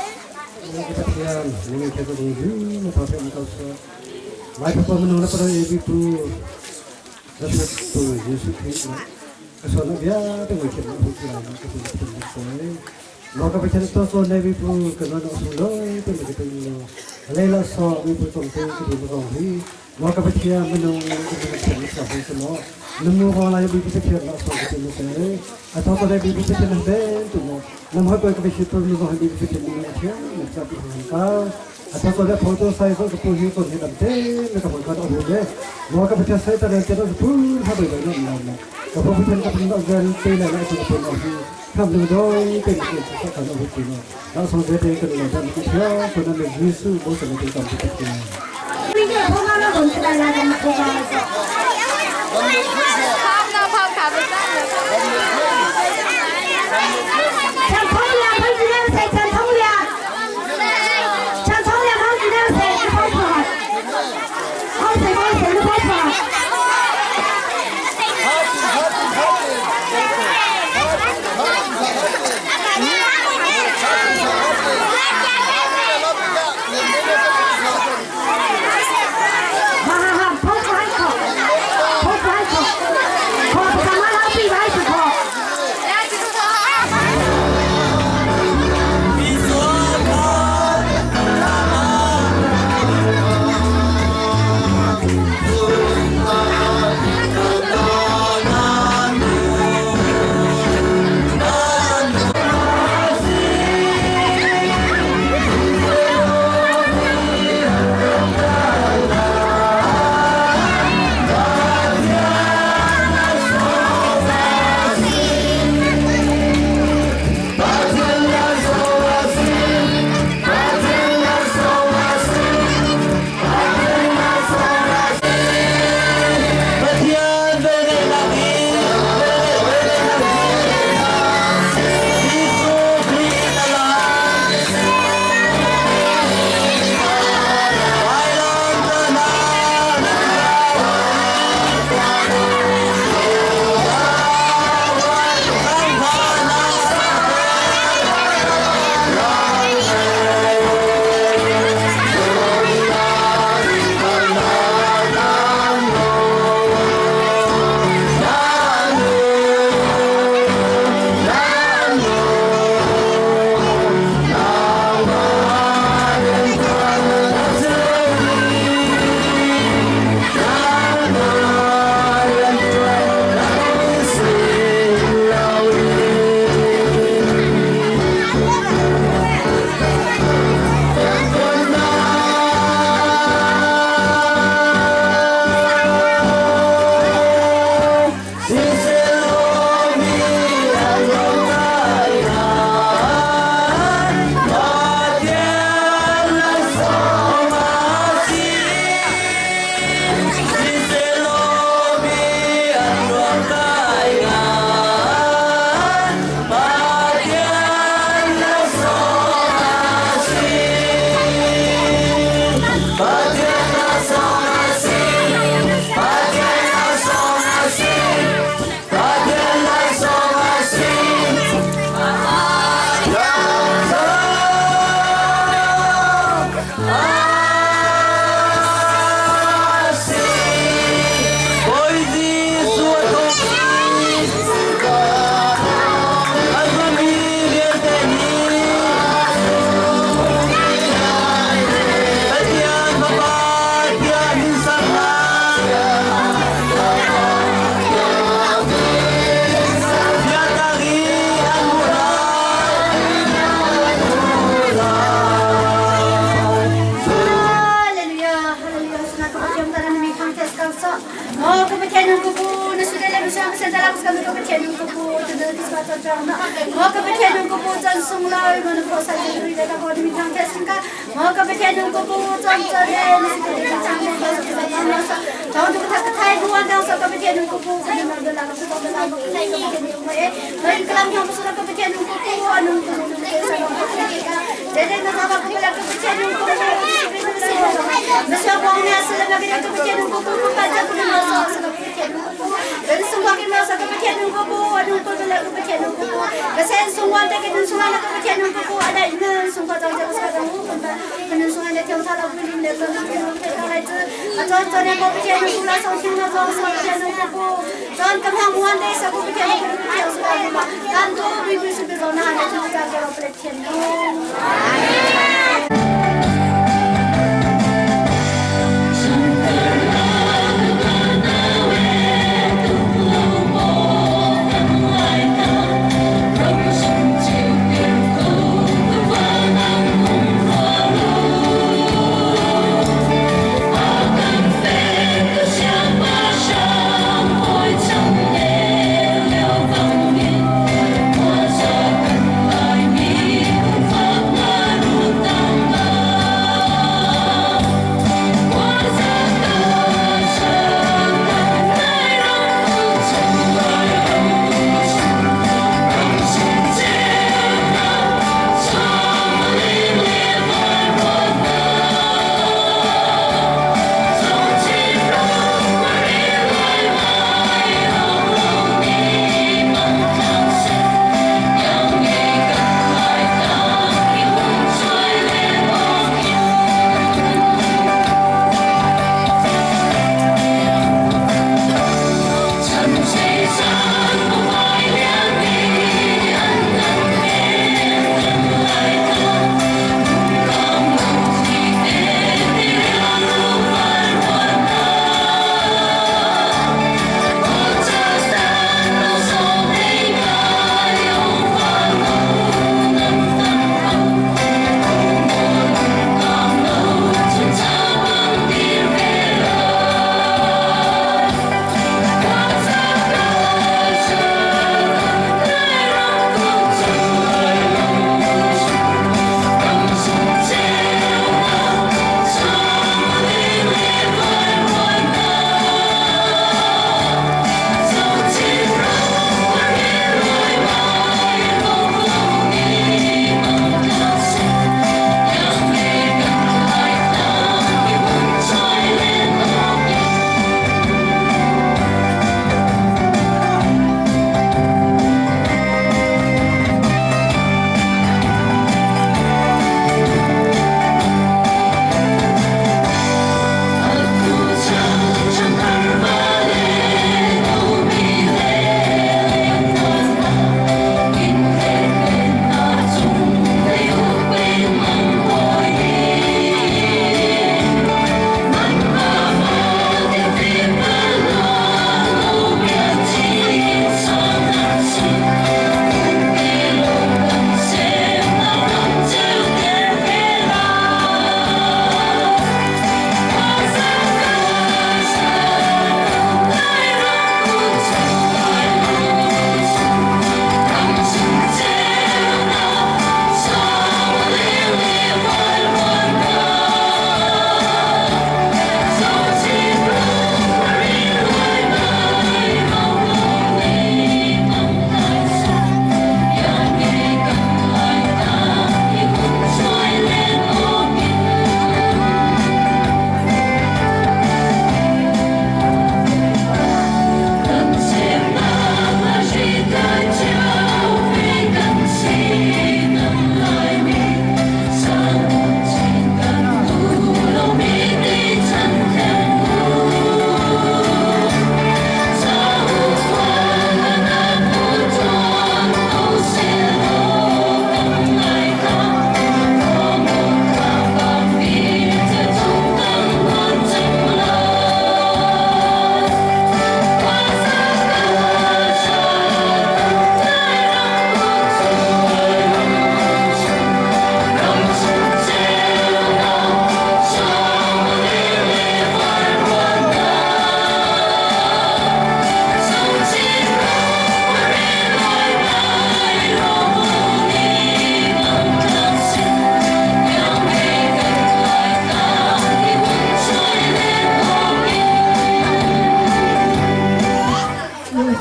Lai pa pa na para e bi pu la pu Jesu Christ na so na bia te mo che na pu la na ka pu pu so lo ka pa chen to so ne bi pu ka na so lo te mo ke no le la so bi pu tong te ki pu so hi lo ka pa chia ma no ke pu chen sa pu so lo num nu ko la bi pu che la so ke pu se a to ko le bi pu che na be tu mo nam ha ko ka pi pu nu ko bi pu che ni na che na cha pu ka a to ko le pho to sai so pu hi ko ni dam te me ka ka to le lo ka pa che sai ta le te to pu ha bai bai no na ka pu pu chen ka pu na zen te la na to pu na hi 他们都跟着这个那个这个，然后从这边跟着他们去跳，可能没意思，我什么都干不出来。 好，好，好，好，好，好，好，好，好，好，好，好，好，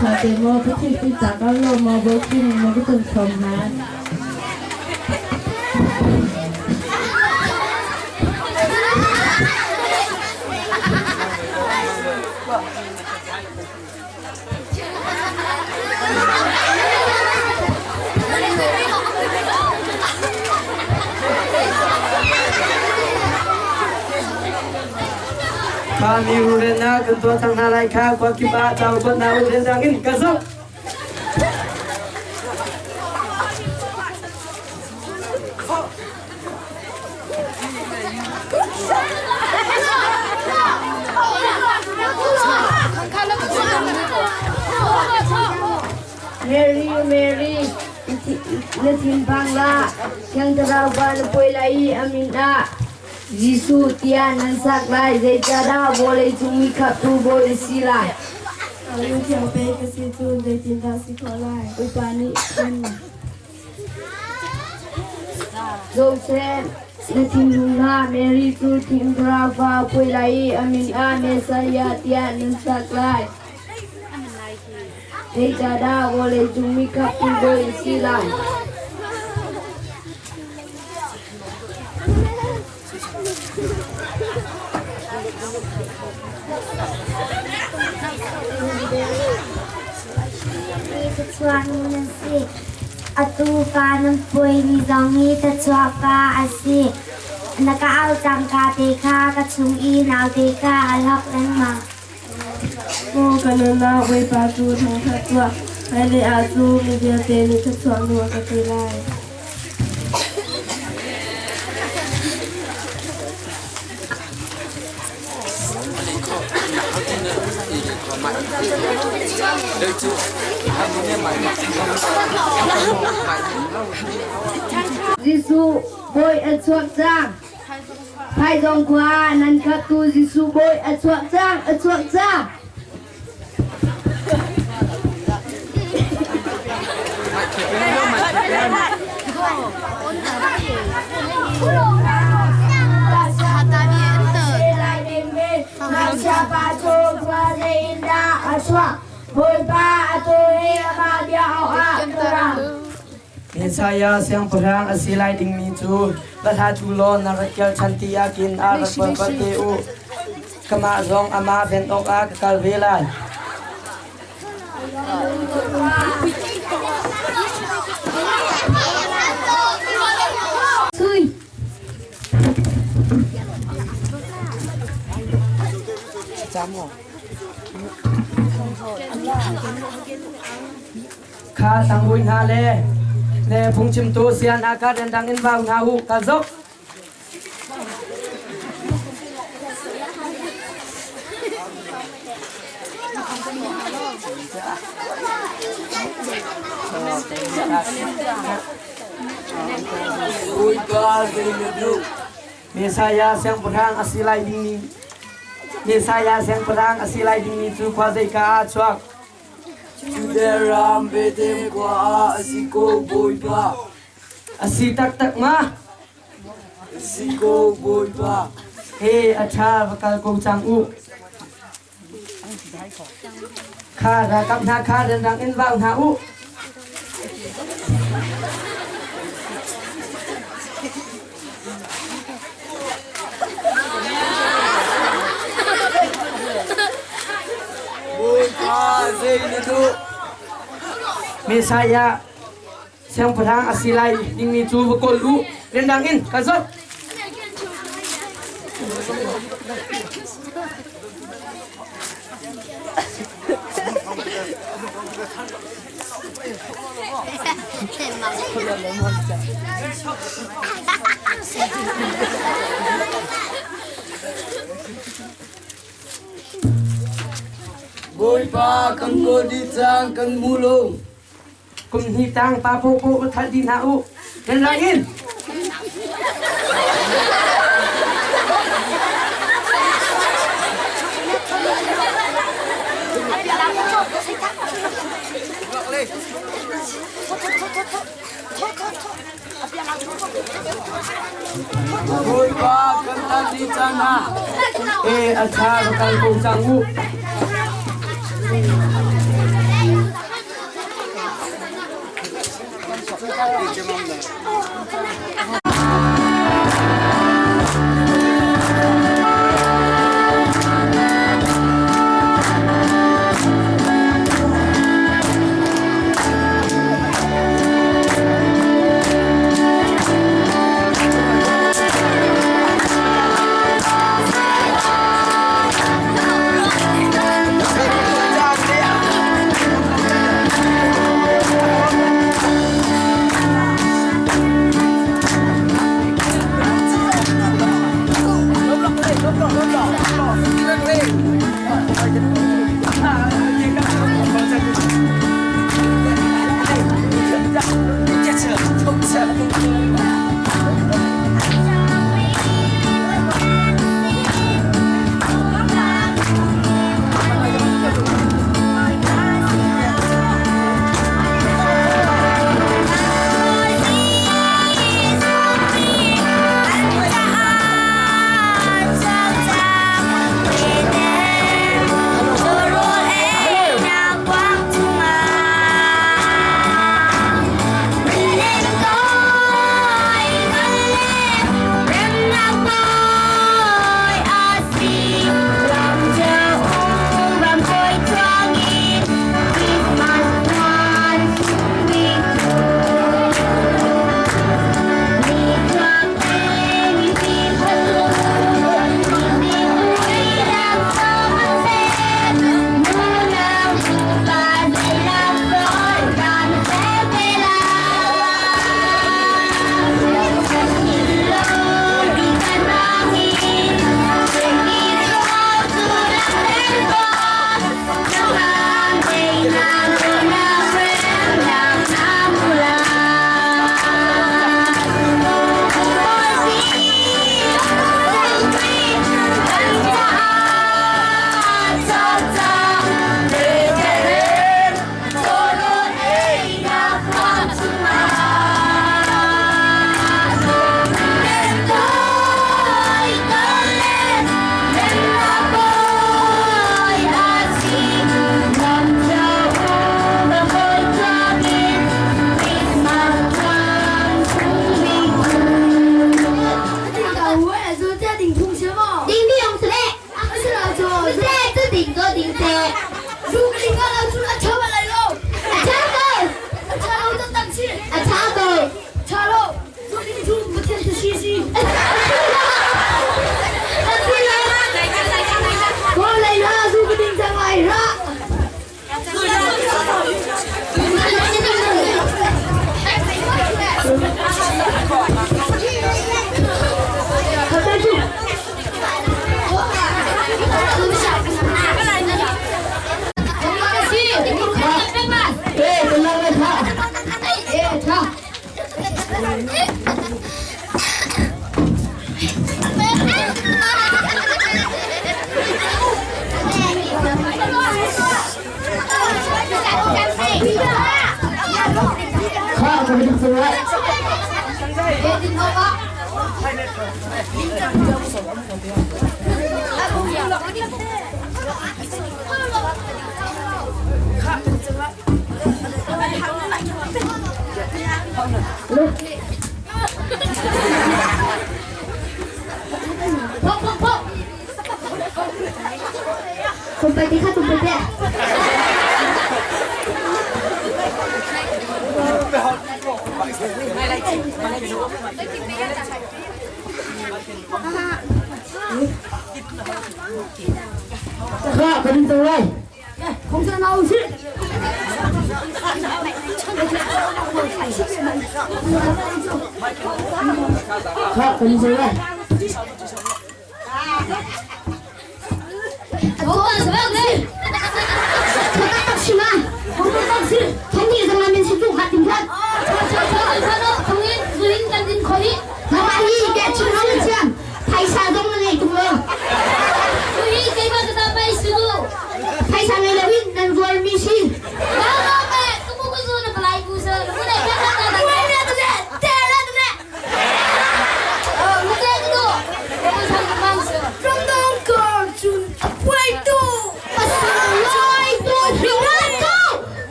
tha te maw Pathian pi ca ko lo maw Bawi maw ka tun sawm hna. Khuami rulrennak kan tuah cang hna lai kha khua kip ah cauk kuatnak u rianrang in ka zoh. Mary, Mary, na thinphang hlah. Thiang Thlarau pa na puai lai i a min ah Jesuh tiah nan sak lai. Zeicahdah vawleicung mi khamhtu Bawi a si lai? Lungthiang pei ka si cun zeitindah si khawh lai? Bawipa nih cun Josef, na thinlung hlah, Mary cu Thiang Thlarau fa a puai lai i a min ah Messiah tiah nan sak lai. Zeicahdah vawleicung mi khamhtu Bawi a si lai? Thluachuahmi nan si. Atu fa nan puaimi zong hi thluachuah fa a si. Na ka au cangka te kha ka chung i naute kha a hlok lengmang. Maw ka nunnak Bawipa cu thangṭhat tuah, hmailei ah cu mi vialte nih thluachuah nu a ka ti lai. Jesuh bawi a chuak cang. Phaizawng khua nan khattu Jesuh bawi a chuak cang, a chuak cang. Messiah siangpahrang a si lai dingmi cu va hlat u law na rak kelchan ti ah kin a rak pal te u. Kamah zong amah ven awkah ka kal ve lai. Sui. Kha tangui hna le ne phungchimtu sian ah kha rendang in vau hna u ka zok. Messiah siangpahrang a si lai dingmi Messiah siangpahrang a si lai dingmi cu khua zeika ah a chuak? Judah ram Bethlehem khua ah a si ko Bawipa. A si taktak ma? Si ko Bawipa. He a ṭha va kal ko cang u. Kha ralkap hna kha renrang in vau hna u. Bawipa zei na duh? Messiah Siangpahrang a si lai dingmi cu va kawl u. Rendang in kal zot. Bawipa kan kawl dih cang kan hmu lo. Kum hnih tang pa po po va thal dih hna u. Nan lai in. Bawipa kan tan dih cang hna. E a tha va kal ko cang u.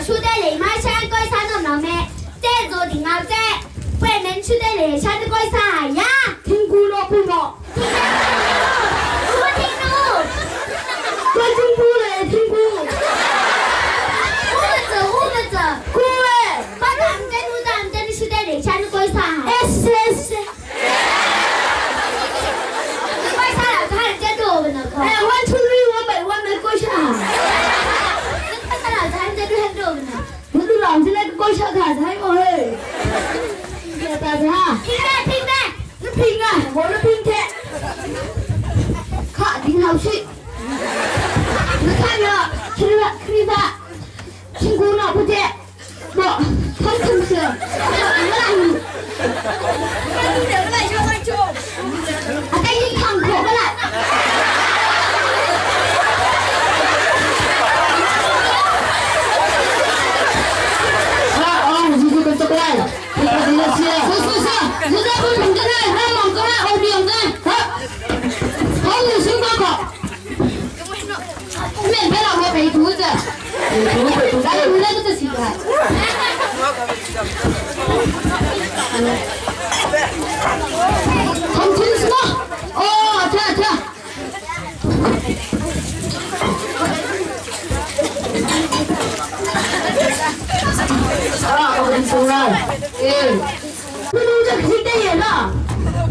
出的雷马山怪啥都没没，这做的熬这，外面出的雷山的怪啥呀？听过了不嘛？听我听过，关听过嘞，听过。我们走，我们走。过哎，把咱们这路咱们这里出的雷山的怪啥？哎是是。怪啥了？他人家做我们的。哎，我出去我没我没过下。怪啥了？他人家都很多我们的。我都老子那个过下卡才我嘿。大家。听的听的，你拼啊，我都拼贴。卡挺好去。你看着，吃饭吃饭，辛苦了不接，我他真是，我来。啊，赶紧唱歌过来。啊，哦，你这个这个，是是是，你这不同的来，还忙过来，后边的，好，好，五星八个。免费老婆陪肚子，来，你那个是谁的？好听什么？哦，听听。啊，我跟你说了，哎，你弄这个的了，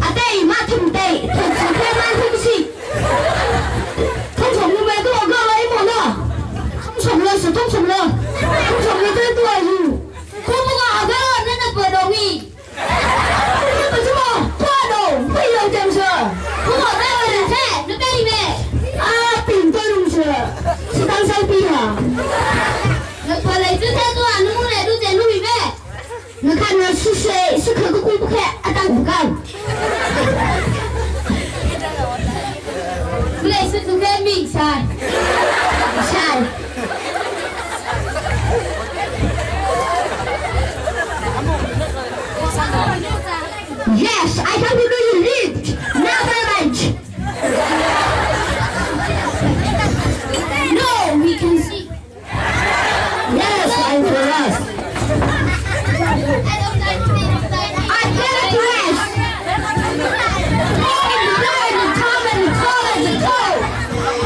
啊对，马桶对，桶桶马桶是，桶虫没给我搞来一毛呢，桶虫了是桶虫了，桶虫了真多有，可不搞好看了，那那不容易。你不是么？破洞会有就是，我搞在我的菜，你干一杯。啊，饼多东西，是当小饼啊。那过来就在做，你们来都在录一杯。你看那是谁？是可个过不开，啊当不干。不来是做个名菜，菜。Yes, I can be relieved. Never mind. No, we can see. Yes, I'm for us. I cannot rest. Tom and Tom and the toe.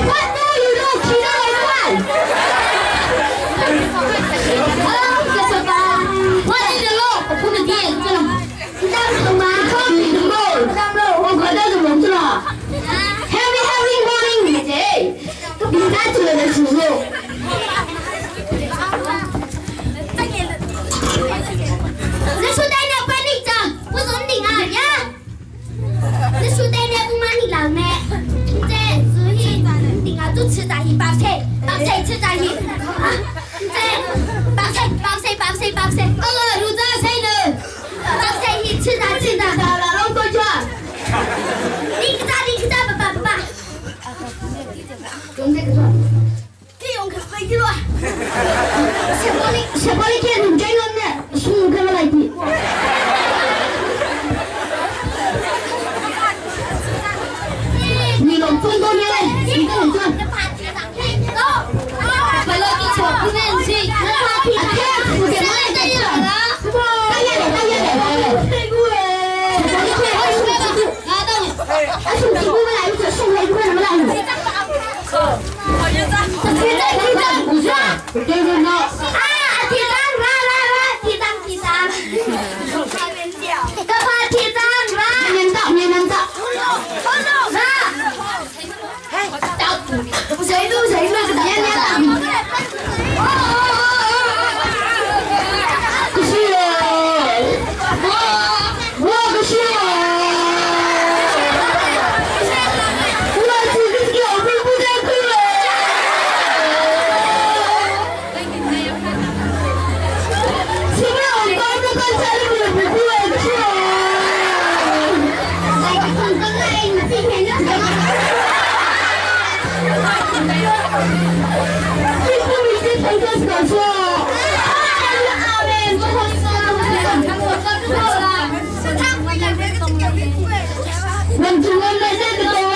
What do you know, Kino and one? 我你的路，我不能点这了。 Heavy, heavy morning, 姐，你在这的时候。你说带那班里长，不准领啊呀！你说带那不买你老咩？这是去顶啊，就吃在去白菜，白菜吃在去啊！这白菜白菜白菜白菜，哦，卤榨菜呢？白菜去吃在吃在，老龙多少？你个咋你个咋爸爸爸爸？用这个说。这用可飞机了。小玻璃，小玻璃天，你这个呢？送给我来的。你弄中国人，你跟我说。快乐地球不能去，啊，天，不给我来的，大爷的，大爷的，太贵了。小玻璃天，二十几度，二十几度不来，你这送来一块什么来？铁杖，铁杖，对对对。啊，铁杖，来来来，铁杖，铁杖。干嘛铁杖来？年到，年到。来。谁录谁录，年年到。可是，我可是，我只是脚步不在哭了。请问我刚刚刚才录的不会是？来，从刚来，你今天就。这不是同学是搞错。我主任在这个东来。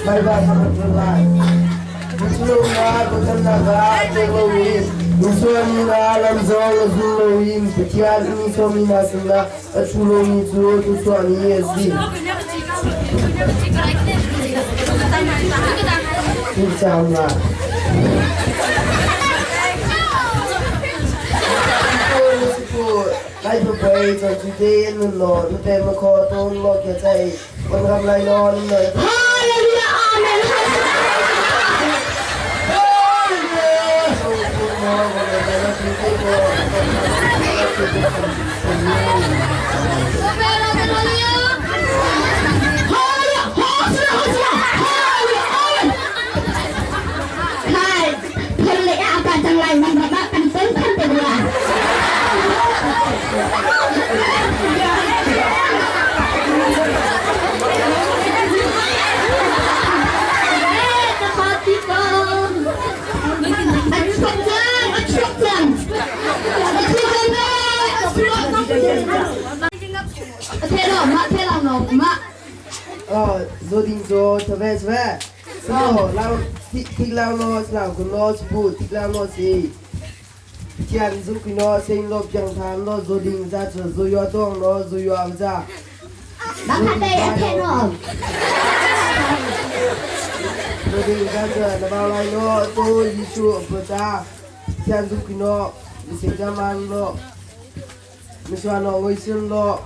Baibal ka kan lai. Musulung na kutan na ka tuloin, musuami na lamzong a zulloin, Pathian in sawmi na sinah a ṭhulomi cu tuchuahmi a si. Tucang na. Lai pei cho chu te nun lo nu te ma kho ton lo kia chai kon ram lai no nun lo. Hallelujah, Amen. Zoding zo chave chave so lao tik lao no lao kun no bu tik lao no si Tian zu kino sing lo piang than lo zoding za chu zu yo dong lo zu yo za. Zoding za chu na bao lai lo to yi chu bu cha Tian zu kino mi sing ja man lo mi swa no ngoi sin lo.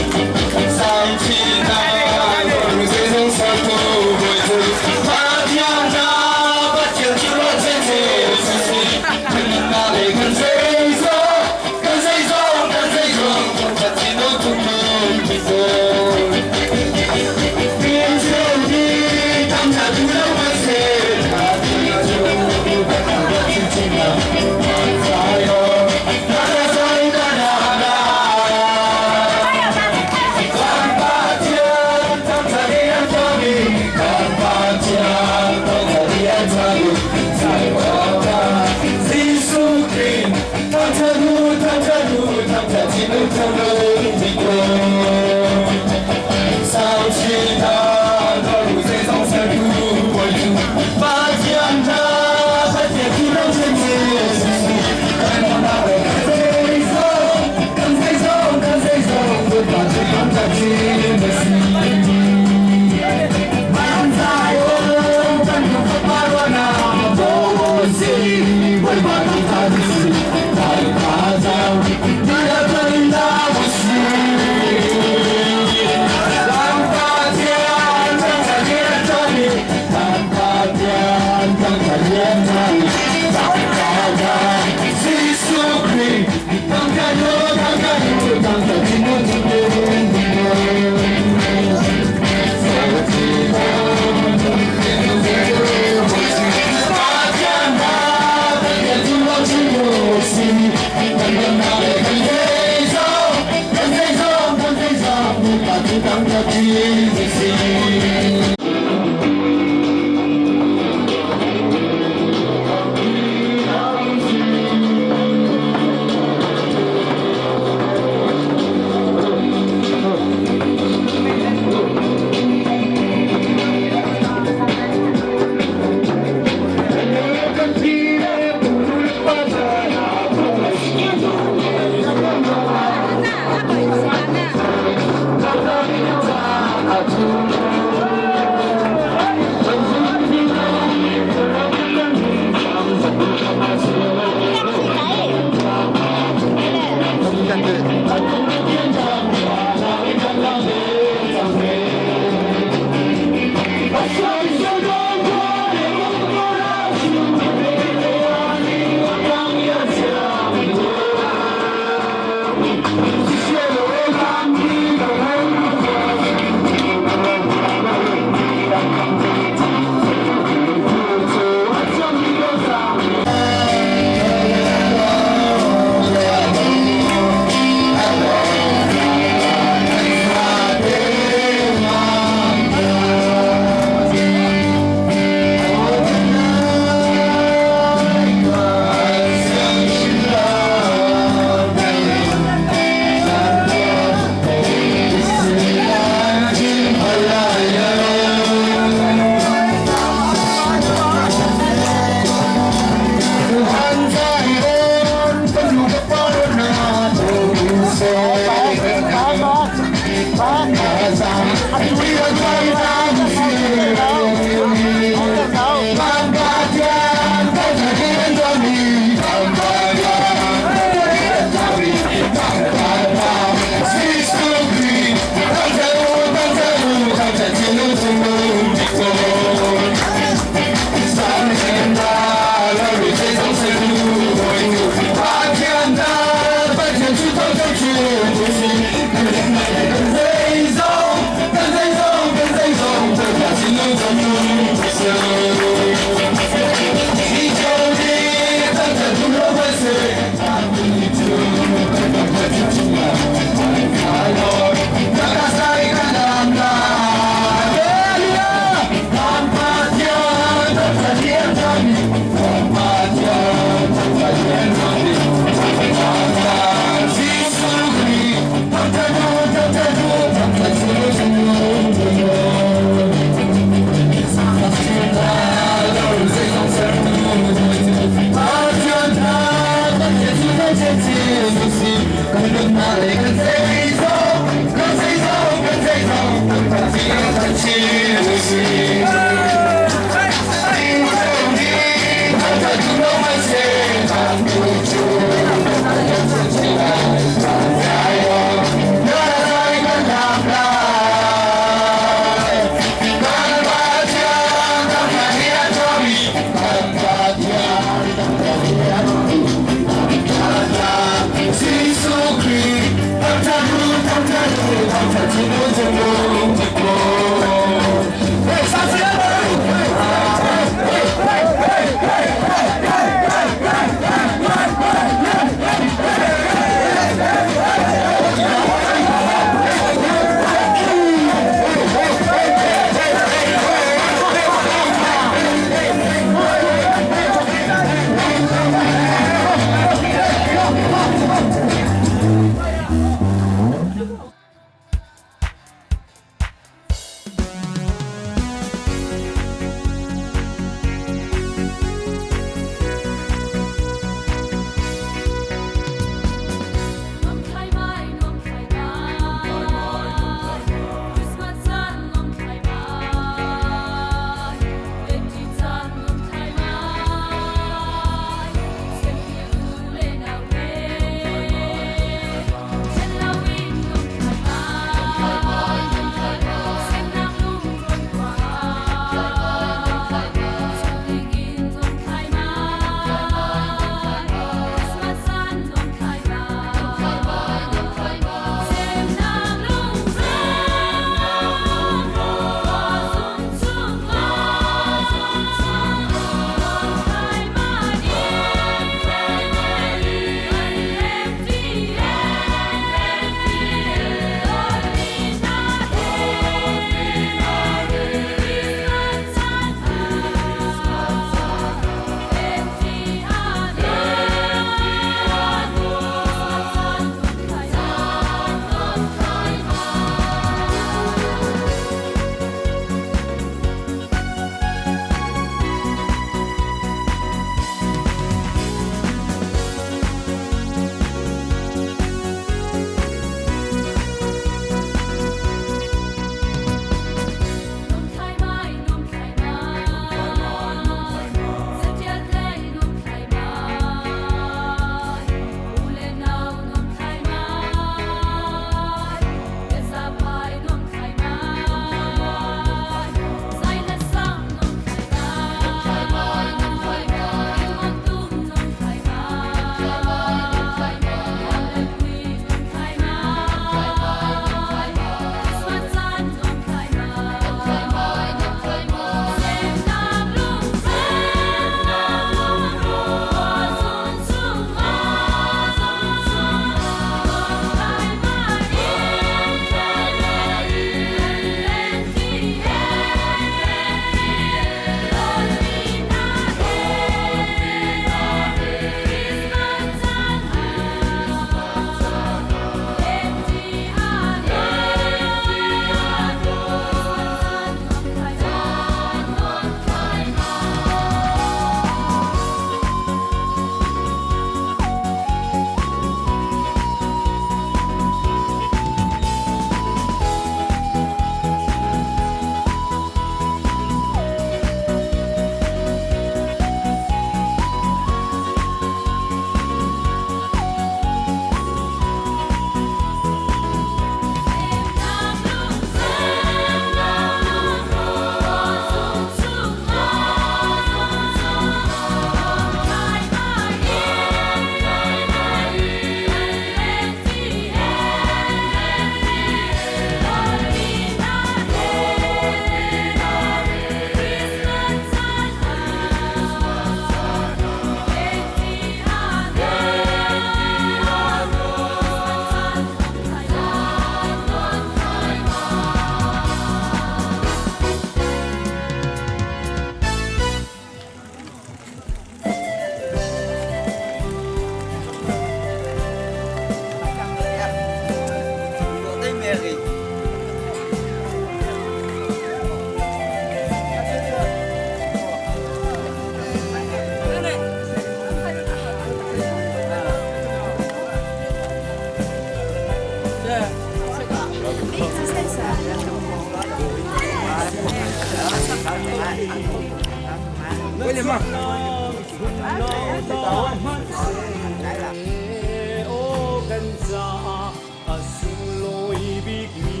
Kan caah a sunglawi bikmi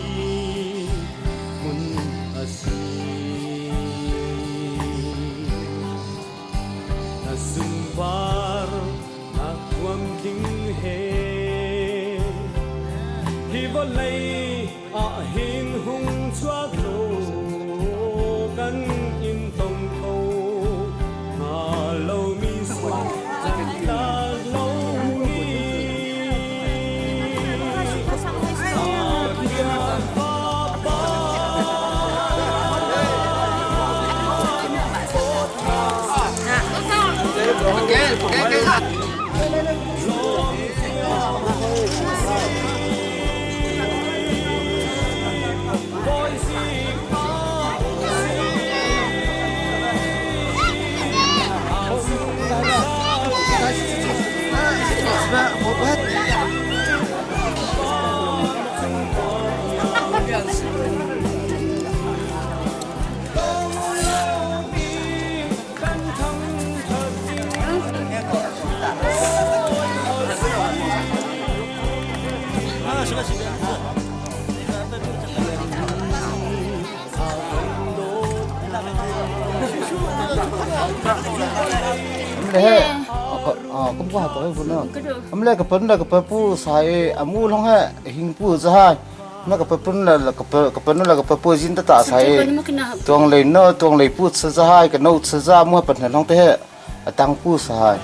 hmun a si. Na sunpar nak thuamtling he hi vawlei ah hin hung chuak law kan in tong kho hnga lomi sual tlak lomi Pathian Fapa. Amle ka pun la ka pu sai amu long he hing pu za na ka pun la ka pun la ka pu jin ta ta sai tuang lei no tuang lei pu cha za hai ka no cha za mu pan long te he atang pu sai.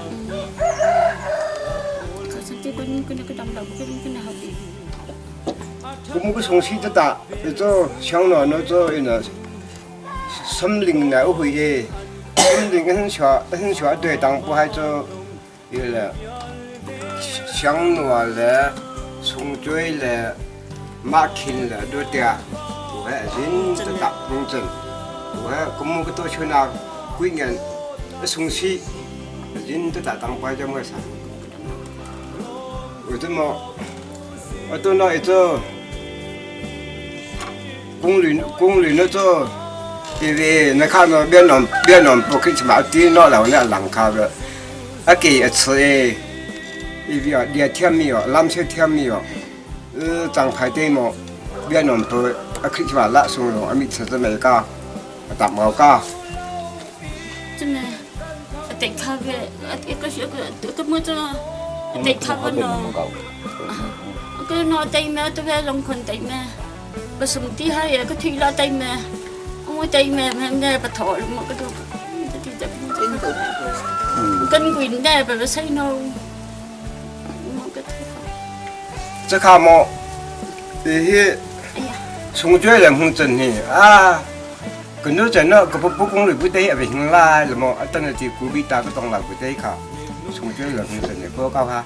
我们从小到大，做小老那做那森林那会的，森林很小很小对，当不还做有了香糯了、松嘴了、马蹄了都对，我还认得大公正，我还我们个多去那过年送西，认得大当不就么啥？我这么，我到那一做。公里公里那做，因为那看到越南越南不去嘛，地那老那人卡了，啊给一次诶，因为啊连天没有，南车天没有，张排队么，越南不啊去嘛拉送了，啊没吃这没个，打毛个。真的，得咖啡，一个一个个么子，得咖啡喏，个喏对咩都咩龙困对咩。ผสมที่ให้ก็ทีละใจแม่เอาใจแม่แม่แม่ปะถอมันก็ดู跟滚咧，白白西喏。这卡么？这些从这人很真的啊，跟着真的，个不不公路不对，别行啦，那么等下就古比大个东来不对卡，从这人很真的，不搞哈。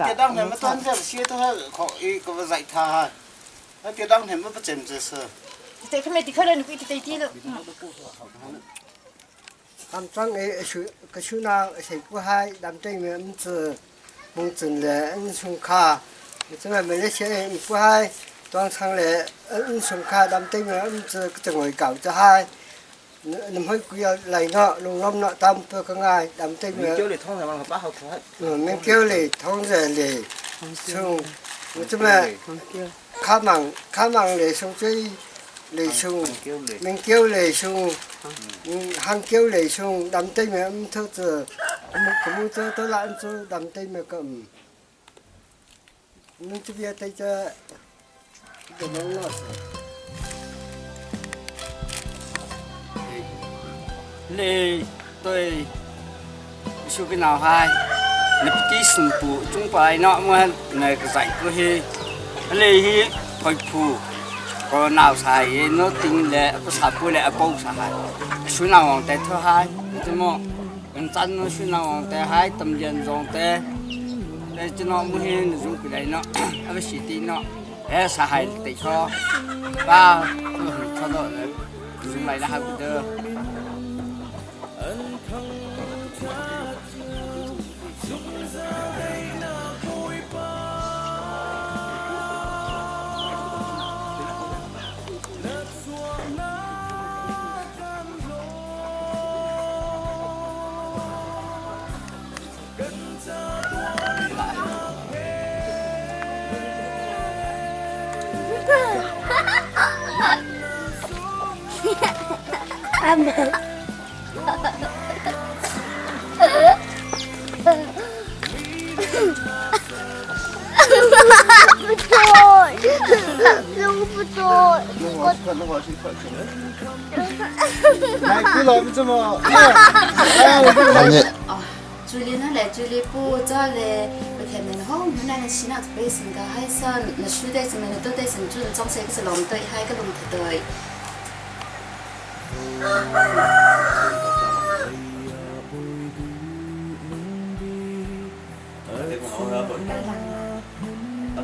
Kedang hem ton zer sia to kho i ko va zai tha ha. Kedang hem va chem che sa. Te khame ti khale nu ti ti lo. Kam chang e shu ka shu na sei ku hai dam te me um chu mung chun le an sung kha chu ma me le she um ku hai tuang chang le an sung kha dam te me um chu ka ngoi kau cha hai 你们不要来那，龙龙那他们不跟爱，他们这个。叫你通上把好看。嗯，没叫你通着你，从我这边卡忙卡忙来从这来从，没叫来从，嗯，还叫来从，他们这边唔投资，我们我们这都来做，他们这边个嗯，我们这边对这，这个老师。 你对số cái nào hay nó tí sừng phụ chúng phải nọ mà này cái dạy cứ hi lê hi thôi phụ có nào xài nó tính lệ có xài phụ lệ bao xài số nào ông té thứ hai chứ mà mình chân nó số nào ông té hai tầm tiền rong té để cho nó muốn hi nó dùng cái này nó ở cái gì nó thế xài để cho ba cho nó dùng lại là hai cái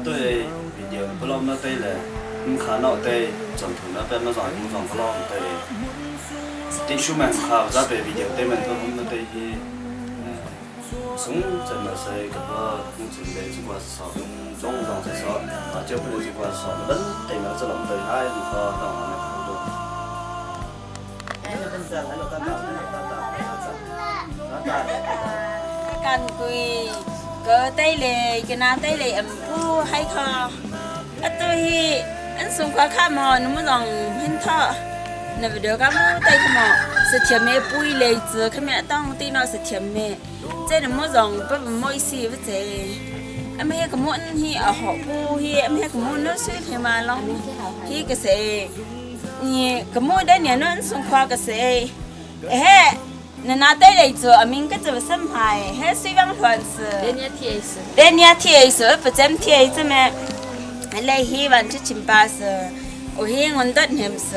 对，不老那对嘞，你看那对，总统那边那上工厂不老对，地主们看咱北边对们都那对去，从怎么说个个农村的这块是少，中上是少，啊，就不能这块少，那对那这龙对还是靠当那好多。 กันกุยก็ได้เลยกันนาได้เลยอันผู้ให้คออัตัวฮีอันสูงกว่าข้ามอนุมรองเห็นท่อ那不得个么对个么是甜美不一类子，可面当对那是甜美，这那么让不不意思不在，俺们那个么嗯嘿啊好不嘿，俺们那个么那水平嘛啷，嘿个谁，你个么的年那送花个谁，哎。那那对来做，阿明个做什么？还水房团子。连年贴是，不怎贴怎么？来希望去亲巴是，我希望得念是，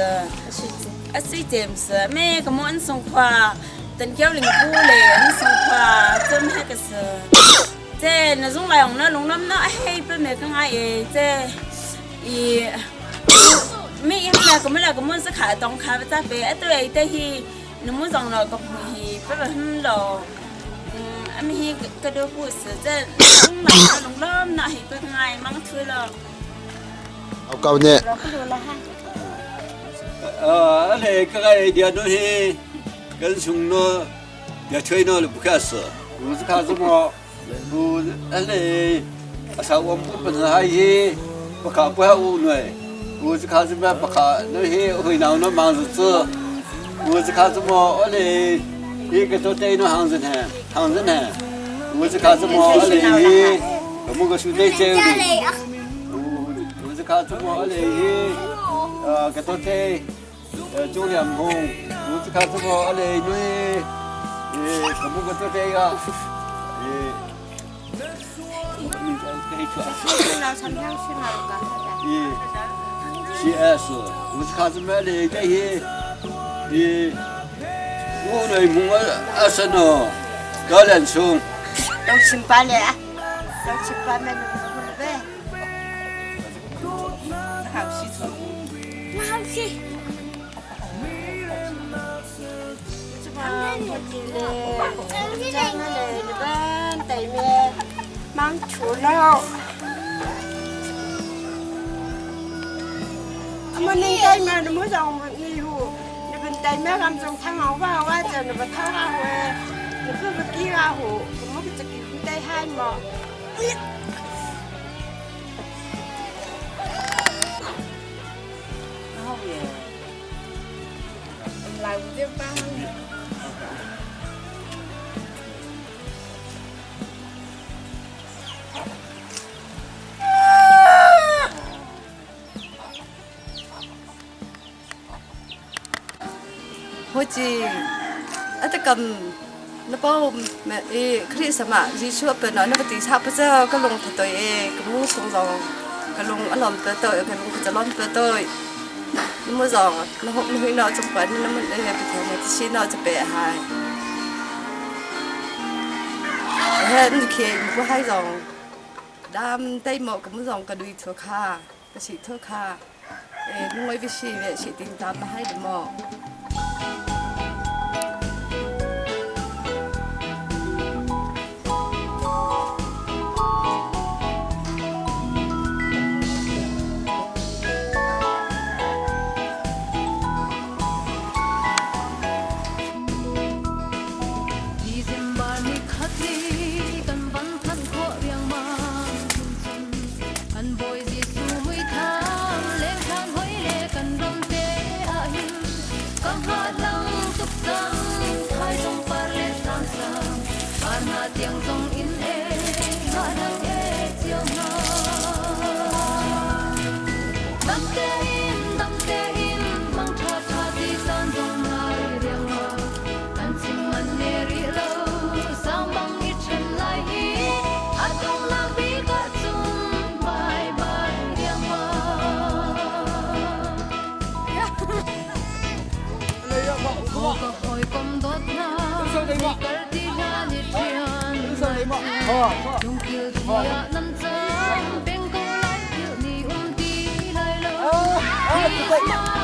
啊水点是，每个么送花，等叫领布嘞，送花，怎么个是？这那种来用那弄那那嘿不没跟阿爷这，伊，每一那个么那个么是卡东卡不咋白，啊对对去。你们上了个皮，不不很老，嗯，俺们去个都不是这，弄来弄了那还不爱忙去了。 好高呢。 啊，那个个点东西，跟从那也吹那不开始，不是看什么，不，那啥我们不能还是不看不好呢，不是看什么不看，那些回到那忙日子。我是看什么？我嘞，一个都对那行子呢，行子呢。我是看什么？我嘞，我们个书在这里。我是看什么？我嘞，啊，个都对，中两红。我是看什么？我嘞，那，我们个都对个，是是，我是看什么嘞？这些。你我来问我阿婶哦，高连松。 都七八了，都七八没那么呗。好西出。好西。忙出了。我们那边嘛，那么上你好，你们对面他们从他们话话就那么他话，你不不给啊好，我们这个不带害嘛。然后也来五点半。 好似一啲咁，你帮咩？诶，佢哋什么？日出本来那个地差不知个龙头对诶，个木松上，个龙一龙不对，个龙就龙不对。那么上，那好，你那种本，那么诶，不同的些那就白海。嘿，你看，不海上，咱对么个么上个对头卡，个是头卡，诶，我必须是顶咱不海的么。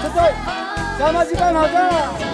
出队，下马去干好的。